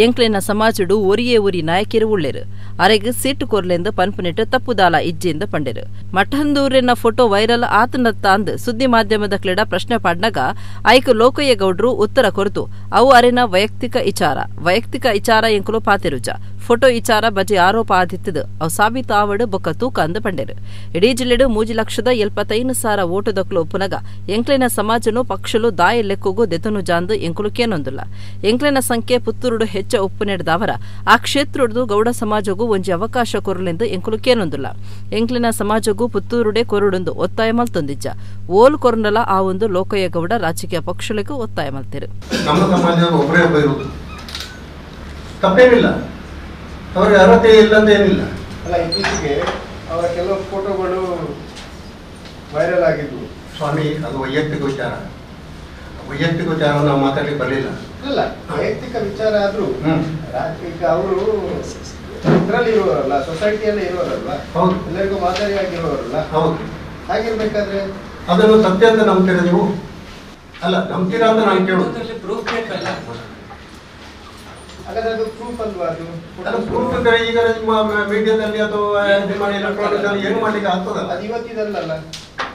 ಎಂಕ್ಲೆನ ಸಮಾಜಡು ಒರಿಯೇ ಒರಿ ನಾಯಕಿರು ಉಳ್ಳೇರು, ಅರೆಗ್ ಸೀಟು ಕೊರ್ಲೆಂದು ಪನ್ಪುನಿಟ್ಟು ತಪ್ಪುದಾಲ ಇಜ್ಜೆಂದು ಪಂಡೆರು. ಮಠಂದೂರಿನ ಫೋಟೋ ವೈರಲ್ ಆತನತ್ತ ಅಂದ್ ಸುದ್ದಿ ಮಾಧ್ಯಮದ ಕ್ಲೆಡ ಪ್ರಶ್ನೆ ಪಾಡ್ನಾಗ ಆಯ್ಕ ಲೋಕಯ್ಯ ಗೌಡ್ರು ಉತ್ತರ ಕೊರತು ಅವು ಅರೆನ ವೈಯಕ್ತಿಕ ಇಚಾರ, ವೈಯಕ್ತಿಕ ಇಚಾರ ಎಂಕುಲು ಪಾತಿರುಜ, ಫೋಟೋ ಇಚಾರ ಬಜೆ ಆರೋಪ ಆದಿತ್ತದು ಅವು ಸಾಬೀತು ಆವಡು ಬೊಕ್ಕ ತೂಕ ಅಂದು ಪಂಡೆರು. ಇಡೀ ಜಿಲ್ಲೆಡು 3,75,000 ಓಟು ದಕ್ಲು ಒಪ್ಪುನಗ ಎಂಕ್ಲೆನ ಸಮಾಜನು ಪಕ್ಷಲು ದಾಯ ಲೆಕ್ಕಗೂ ದೆತನು ಜಾಂದು ಎಂಕುಲು ಕೇನೊಂದುಲ್ಲ. ಎಂಕ್ಲೆನ ಸಂಖ್ಯೆ ಪುತ್ತೂರುಡು ಹೆಚ್ಚ ಒಪ್ಪು ನೆಡ್ದವರ ಆ ಕ್ಷೇತ್ರಡು ಗೌಡ ಸಮಾಜಗೂ ಒಂಜಿ ಅವಕಾಶ ಕೊರಲೆಂದು ಎಂಕುಲು ಕೇನೊಂದುಲ್ಲ. ಎಂಕ್ಲೆನ ಸಮಾಜಗೂ ಪುತ್ತೂರುಡೆ ಕೊರಡೊಂದು ಒತ್ತಾಯ ಮಲ್ತೊಂದಿಜ್ಜ ಓಲ್ ಕೊರನಲ ಆ ಒಂದು ಲೋಕಯ್ಯ ಗೌಡ ರಾಜಕೀಯ ಪಕ್ಷಗಳಿಗೂ ಒತ್ತಾಯ ಮಲ್ತಿರು. ನಮ್ಮ ಸಮಾಜದ ಒಬ್ಬರೇ ಒಬ್ಬ ಇರುವುದು ತಪ್ಪೇನಿಲ್ಲ, ಅವರಿಗೆ ಅರ್ಹತೆ ಇಲ್ಲ ಅಂತ ಏನಿಲ್ಲ. ಅಲ್ಲ, ಇತ್ತೀಚೆಗೆ ಅವರ ಕೆಲವು ಫೋಟೋಗಳು ವೈರಲ್ ಆಗಿದ್ವು. ಸ್ವಾಮಿ, ಅದು ವೈಯಕ್ತಿಕ ವಿಚಾರ, ವೈಯಕ್ತಿಕ ವಿಚಾರವನ್ನು ನಾವು ಮಾತಾಡ್ಲಿಕ್ಕೆ ಬರಲಿಲ್ಲ. ಅಲ್ಲ, ವೈಯಕ್ತಿಕ ವಿಚಾರ ಆದ್ರೂ ಈಗ ಅವರು ಇದರಲ್ಲಿ ಇರುವವರಲ್ಲ, ಸೊಸೈಟಿಯಲ್ಲೇ ಇರುವವರಲ್ವಾ? ಹೌದು, ಎಲ್ಲರಿಗೂ ಮಾದರಿಯಾಗಿರುವವರಲ್ಲ. ಹೌದು, ಹಾಗಿರ್ಬೇಕಾದ್ರೆ ಅದನ್ನು ಸತ್ಯ ಅಂತ ನಂಬ್ತೀರಾ ನೀವು? ಅಲ್ಲ, ನಂಬ್ತೀರಾ ಅಂತ ನಾನು ಕೇಳುದು. ಹಾಗಾದ್ರೆ ಅದು ಪ್ರೂಫ್ ಅಲ್ವಾ? ಅದು ಅದು ಪ್ರೂಫ್ ಅಂದ್ರೆ ಈಗ ನಿಮ್ಮ ಮೀಡಿಯಾದಲ್ಲಿ ಅಥವಾ ನಿಮ್ಮ ಎಲೆಕ್ಟ್ರಾನಿಕ್ಸ್ ಅಲ್ಲಿ ಏನು ಮಾಡ್ಲಿಕ್ಕೆ ಆಗ್ತದಲ್ಲ. ಅದು ಇವತ್ತಿದಲ್ಲ,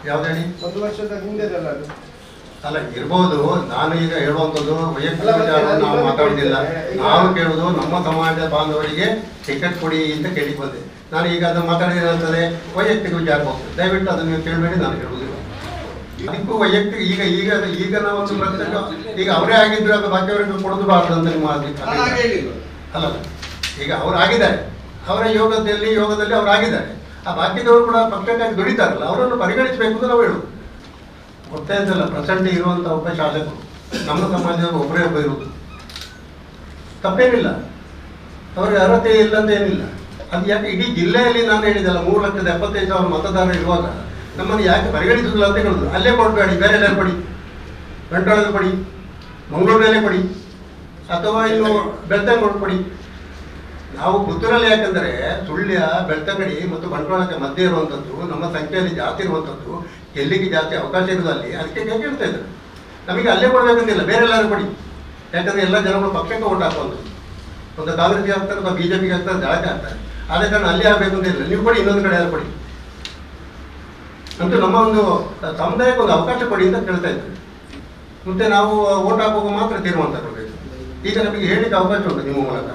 ಯಾವ್ದು ಹೇಳಿ, ಒಂದು ವರ್ಷದ ಹಿಂದೆದಲ್ಲ ಅದು. ಅಲ್ಲ, ಇರ್ಬೋದು. ನಾನು ಈಗ ಹೇಳುವಂಥದ್ದು ವೈಯಕ್ತಿಕ ವಿಚಾರವನ್ನು ನಾವು ಮಾತಾಡುವುದಿಲ್ಲ. ನಾವು ಕೇಳುವುದು ನಮ್ಮ ಸಮಾಜ ಬಾಂಧವರಿಗೆ ಟಿಕೆಟ್ ಕೊಡಿ ಅಂತ ಕೇಳಿ ಬಂದೆ. ನಾನು ಈಗ ಅದನ್ನು ಮಾತಾಡಿದ್ರೆ ವೈಯಕ್ತಿಕ ವಿಚಾರ ಹೋಗ್ತದೆ. ದಯವಿಟ್ಟು ಅದನ್ನು ನೀವು ಕೇಳಬೇಡಿ, ನಾನು ಹೇಳುವುದಿಲ್ಲ. ಅದಕ್ಕೂ ವೈಯಕ್ತಿಕ ಈಗ ಈಗ ಈಗ ನಾವು ಒಂದು ಪ್ರಶ್ನೆ, ಈಗ ಅವರೇ ಆಗಿದ್ರು ಅದು ಬಾಕಿಯವರಿಗೆ ಕೊಡೋದು ಬಾರದು ಅಂತ ನಿಮ್ಮ ಅಲ್ಲ, ಈಗ ಅವರು ಆಗಿದ್ದಾರೆ, ಅವರ ಯೋಗದಲ್ಲಿ ಯೋಗದಲ್ಲಿ ಅವರಾಗಿದ್ದಾರೆ. ಆ ಬಾಕಿದವರು ಕೂಡ ಪಕ್ಷಕ್ಕಾಗಿ ದುಡಿತಾರಲ್ಲ, ಅವರನ್ನು ಪರಿಗಣಿಸಬೇಕು ಅಂತ ನಾವು ಹೇಳುವುದು. ಗೊತ್ತೇ ಅಂತಲ್ಲ, ಪ್ರೆಸೆಂಟ್ ಇರುವಂಥ ಒಬ್ಬ ಶಾಸಕರು ನಮ್ಮ ಸಮಾಜದ ಒಬ್ಬರೇ ಒಬ್ಬ ಇರುವುದು ತಪ್ಪೇನಿಲ್ಲ, ಅವರಿಗೆ ಅರ್ಹತೆ ಇಲ್ಲ ಅಂತ ಏನಿಲ್ಲ. ಅದು ಯಾಕೆ ಇಡೀ ಜಿಲ್ಲೆಯಲ್ಲಿ ನಾನು ಹೇಳಿದಲ್ಲ 3,75,000 ಮತದಾರರು ಇರುವಾಗ ನಮ್ಮನ್ನು ಯಾಕೆ ಪರಿಗಣಿಸುವುದಿಲ್ಲ ಅಂತ ಹೇಳುದು. ಅಲ್ಲೇ ಕೊಡಬೇಡಿ, ಬೇರೆ ಎಲ್ಲರೂ ಕೊಡಿ, ಬಂಟ್ವಾಳದಲ್ಲಿ ಕೊಡಿ, ಮಂಗಳೂರಿನಲ್ಲೇ ಕೊಡಿ, ಅಥವಾ ಇನ್ನು ಬೆಳ್ತಂಗಡಿ ಕೊಡಿ. ನಾವು ಪುತ್ತೂರಲ್ಲಿ ಯಾಕಂದರೆ ಸುಳ್ಯ, ಬೆಳ್ತಂಗಡಿ ಮತ್ತು ಬಂಟ್ವಾಳಕ್ಕೆ ಮಧ್ಯೆ ಇರುವಂಥದ್ದು, ನಮ್ಮ ಸಂಖ್ಯೆಯಲ್ಲಿ ಜಾಸ್ತಿ ಇರುವಂಥದ್ದು, ಗೆಲ್ಲಿಗೆ ಜಾಸ್ತಿ ಅವಕಾಶ ಇರೋದು ಅಲ್ಲಿ, ಅದಕ್ಕೆ ಕೇಳ್ತಾ ಇದ್ದಾರೆ. ನಮಗೆ ಅಲ್ಲೇ ಕೊಡಬೇಕಂತಿಲ್ಲ, ಬೇರೆ ಎಲ್ಲರೂ ಕೊಡಿ. ಯಾಕಂದರೆ ಎಲ್ಲ ಜನಗಳು ಪಕ್ಷಕ್ಕೆ ಓಟ್ ಹಾಕುವಂಥದ್ದು, ಒಂದು ಕಾಂಗ್ರೆಸ್ಗೆ ಹಾಕ್ತಾರೆ ಅಥವಾ ಬಿ ಜೆ ಪಿಗೆ ಹಾಕ್ತಾರೆ, ದಳಕ್ಕೆ ಹಾಕ್ತಾರೆ. ಆದ ಕಾರಣ ಅಲ್ಲಿ ಆಗಬೇಕು ಅಂತ ಇಲ್ಲ, ನೀವು ಕೊಡಿ, ಇನ್ನೊಂದು ಕಡೆ ಯಾರು ಕೊಡಿ ಅಂತೂ ನಮ್ಮ ಒಂದು ಸಮುದಾಯಕ್ಕೆ ಒಂದು ಅವಕಾಶ ಕೊಡಿ ಅಂತ ಕೇಳ್ತಾ ಇದ್ದಾರೆ. ಮತ್ತು ನಾವು ಓಟ್ ಹಾಕುವಾಗ ಮಾತ್ರ ತೀರ್ಮಾನ ತಗೊಳ್ಬೇಕು. ಈಗ ನಮಗೆ ಹೇಳಲಿಕ್ಕೆ ಅವಕಾಶ ಉಂಟು ನಿಮ್ಮ ಮೂಲಕ.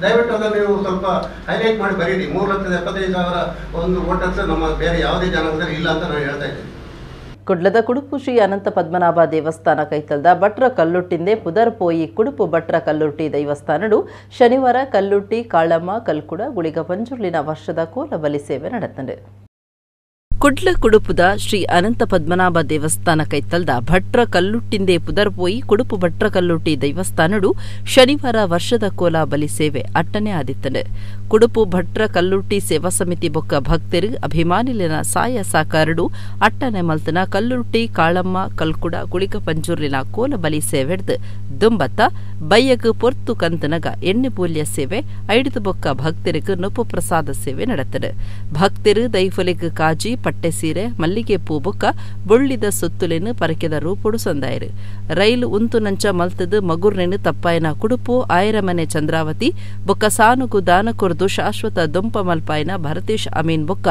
ದಯವಿಟ್ಟು ಅದನ್ನು ನೀವು ಸ್ವಲ್ಪ ಹೈಲೈಟ್ ಮಾಡಿ ಬರೀರಿ. 3,75,000 ಒಂದು ವೋಟರ್ಸ್ ನಮ್ಮ ಬೇರೆ ಯಾವುದೇ ಜನಾಂಗದಲ್ಲಿ ಇಲ್ಲ ಅಂತ ನಾನು ಹೇಳ್ತಾ ಇದ್ದೇನೆ. ಕುಡ್ಲದ ಕುಡುಪು ಶ್ರೀ ಅನಂತ ಪದ್ಮನಾಭ ದೇವಸ್ಥಾನ ಕೈತಲ್ದ ಭಟ್ರ ಕಲ್ಲುಟ್ಟಿಂದೆ ಪುದರ್ಪೋಯಿ ಕುಡುಪು ಭಟ್ರ ಕಲ್ಲುಟ್ಟಿ ದೈವಸ್ಥಾನಡು ಶನಿವಾರ ಕಲ್ಲುಟ್ಟಿ, ಕಾಳಮ್ಮ, ಕಲ್ಕುಡ, ಗುಳಿಗ ಪಂಜುರ್ಲಿನ ವರ್ಷದ ಕೋಲಬಲಿ ಸೇವೆ ನಡೆತಂಡು. ಕುಡ್ಲ ಕುಡುಪುದ ಶ್ರೀ ಅನಂತ ಪದ್ಮನಾಭ ದೇವಸ್ಥಾನ ಕೈತಲ್ದ ಭಟ್ರ ಕಲ್ಲುಟ್ಟಿಂದೆ ಪುದರ್ಪೋಯಿ ಕುಡುಪು ಭಟ್ರ ಕಲ್ಲುಟ್ಟಿ ದೈವಸ್ಥಾನಡು ಶನಿವಾರ ವರ್ಷದ ಕೋಲ ಬಲಿ ಸೇವೆ ಅಟ್ಟನೆ ಆದಿತ್ತನು. ಕುಡುಪು ಭಟ್ರ ಕಲ್ಲುಟ್ಟಿ ಸೇವಾ ಸಮಿತಿ ಬೊಕ್ಕ ಭಕ್ತರು ಅಭಿಮಾನಿಲಿನ ಸಾಯ ಸಾಕಾರಡು ಅಟ್ಟನೆ ಮಲ್ತನ ಕಲ್ಲುಟ್ಟಿ, ಕಾಳಮ್ಮ, ಕಲ್ಕುಡ, ಗುಳಿಗ ಪಂಜುರ್ಲಿನ ಕೋಲ ಬಲಿ ಸೇವೆಡ್ದು ದುಂಬತ್ತ ಬಯ್ಯಗ್ ಪೊರ್ತು ಕಂತನಗ ಎಣ್ಣೆ ಪೂಲ್ಯ ಸೇವೆ ಐಡಿದು ಬೊಕ್ಕ ಭಕ್ತರಿಗೆ ನೊಪ್ಪು ಪ್ರಸಾದ ಸೇವೆ ನಡೆತನು. ಭಕ್ತರು ದೈಫಲಿಗೆ ಕಾಜಿ, ಪಟ್ಟೆ ಸೀರೆ ಮಲ್ಲಿಗೆ ಪೂ ಬೊಕ್ಕ ಬೊಳ್ಳಿದ ಸೊತ್ತುಲೆನ್ ಪರಕೆದ ರೂಪೊಡು ಸಂದಾಯೆರ್. ರೈಲು ಉಂತು ನಂಚ ಮಲ್ತದ್ ಮಗುರ್ನೆನ್ ತಪ್ಪಾಯನ ಕುಡುಪು ಆಯರಮನೆ ಚಂದ್ರಾವತಿ ಬೊಕ್ಕ ಸಾನುಗು ದಾನ ಕೊರ್ದು ಶಾಶ್ವತ ದೊಂಪ ಮಲ್ಪಾಯನ ಭರತೇಶ್ ಅಮೀನ್ ಬೊಕ್ಕ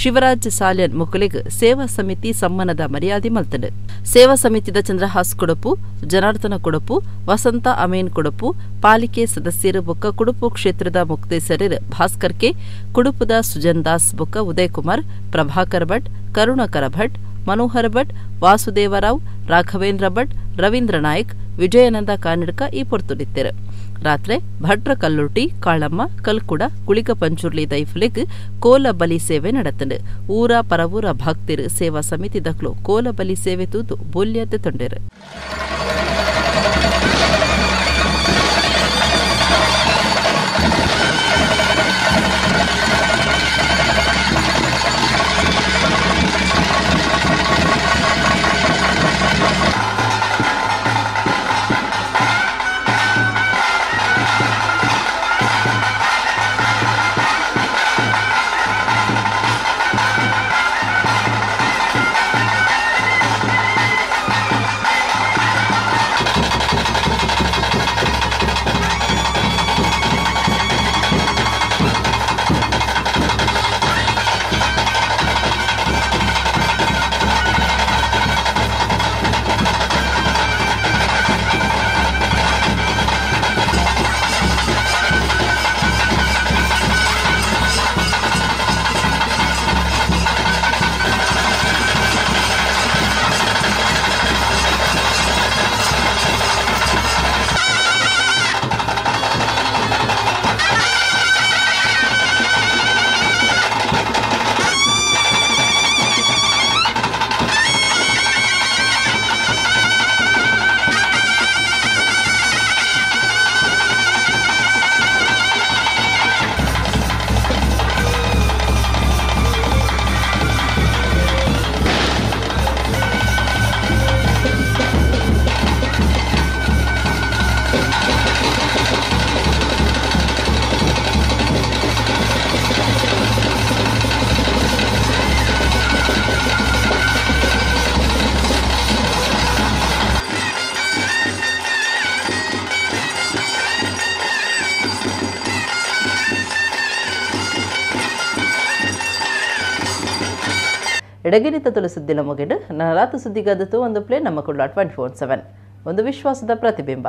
ಶಿವರಾಜ್ ಸಾಲ್ಯನ್ ಮುಕುಲೆಗ್ ಸೇವಾ ಸಮಿತಿ ಸಮ್ಮಾನದ ಮರ್ಯಾದೆ ಮಲ್ತಂಡ್. ಸೇವಾ ಸಮಿತಿದ ಚಂದ್ರಹಾಸ್ ಕುಡುಪು, ಜನಾರ್ದನ ಕುಡುಪು, ವಸಂತ ಅಮೀನ್ ಕುಡುಪು, ಪಾಲಿಕೆ ಸದಸ್ಯರು ಬೊಕ್ಕ ಕುಡುಪು ಕ್ಷೇತ್ರದ ಮುಕ್ತೇಸರರು ಭಾಸ್ಕರ್ ಕೆ, ಕುಡುಪುದ ಸುಜನ್ ದಾಸ್ ಬೊಕ್ಕ ಉದಯ್ ಕುಮಾರ್, ಪ್ರಭಾಕರ್ ಭಟ್, ಕರುಣಕರ ಭಟ್, ಮನೋಹರ್ ಭಟ್, ವಾಸುದೇವರಾವ್, ರಾಘವೇಂದ್ರ ಭಟ್, ರವೀಂದ್ರ ನಾಯಕ್, ವಿಜಯಾನಂದ ಕಾನಡ್ಕ ಈ ಪೊರ್ತುಡಿತ್ತೆರು. ರಾತ್ರೆ ಭಟ್ರ ಕಲ್ಲುರ್ಟಿ, ಕಾಳಮ್ಮ, ಕಲ್ಕುಡ, ಕುಳಿಕ ಪಂಚುರ್ಲಿ ದೈಫುಲೆಗ್ ಕೋಲ ಬಲಿ ಸೇವೆ ನಡತಂಡು. ಊರ ಪರವೂರ ಭಕ್ತಿರು ಸೇವಾ ಸಮಿತಿ ದಕ್ಲು ಕೋಲ ಬಲಿ ಸೇವೆ ತೂದು ಬೋಲ್ಯತೆ ತೊಂಡೆರು. ಎಡಗಿನಿತ ತುಳು ಸುದ್ದಿನ ಮುಗಿಡು ನರಾತು ಸುದ್ದಿಗಾದತು ಒಂದು ಪ್ಲೇ ನಮ್ಮ ಕುಡ್ಲ 24/7 ಒಂದು ವಿಶ್ವಾಸದ ಪ್ರತಿಬಿಂಬ.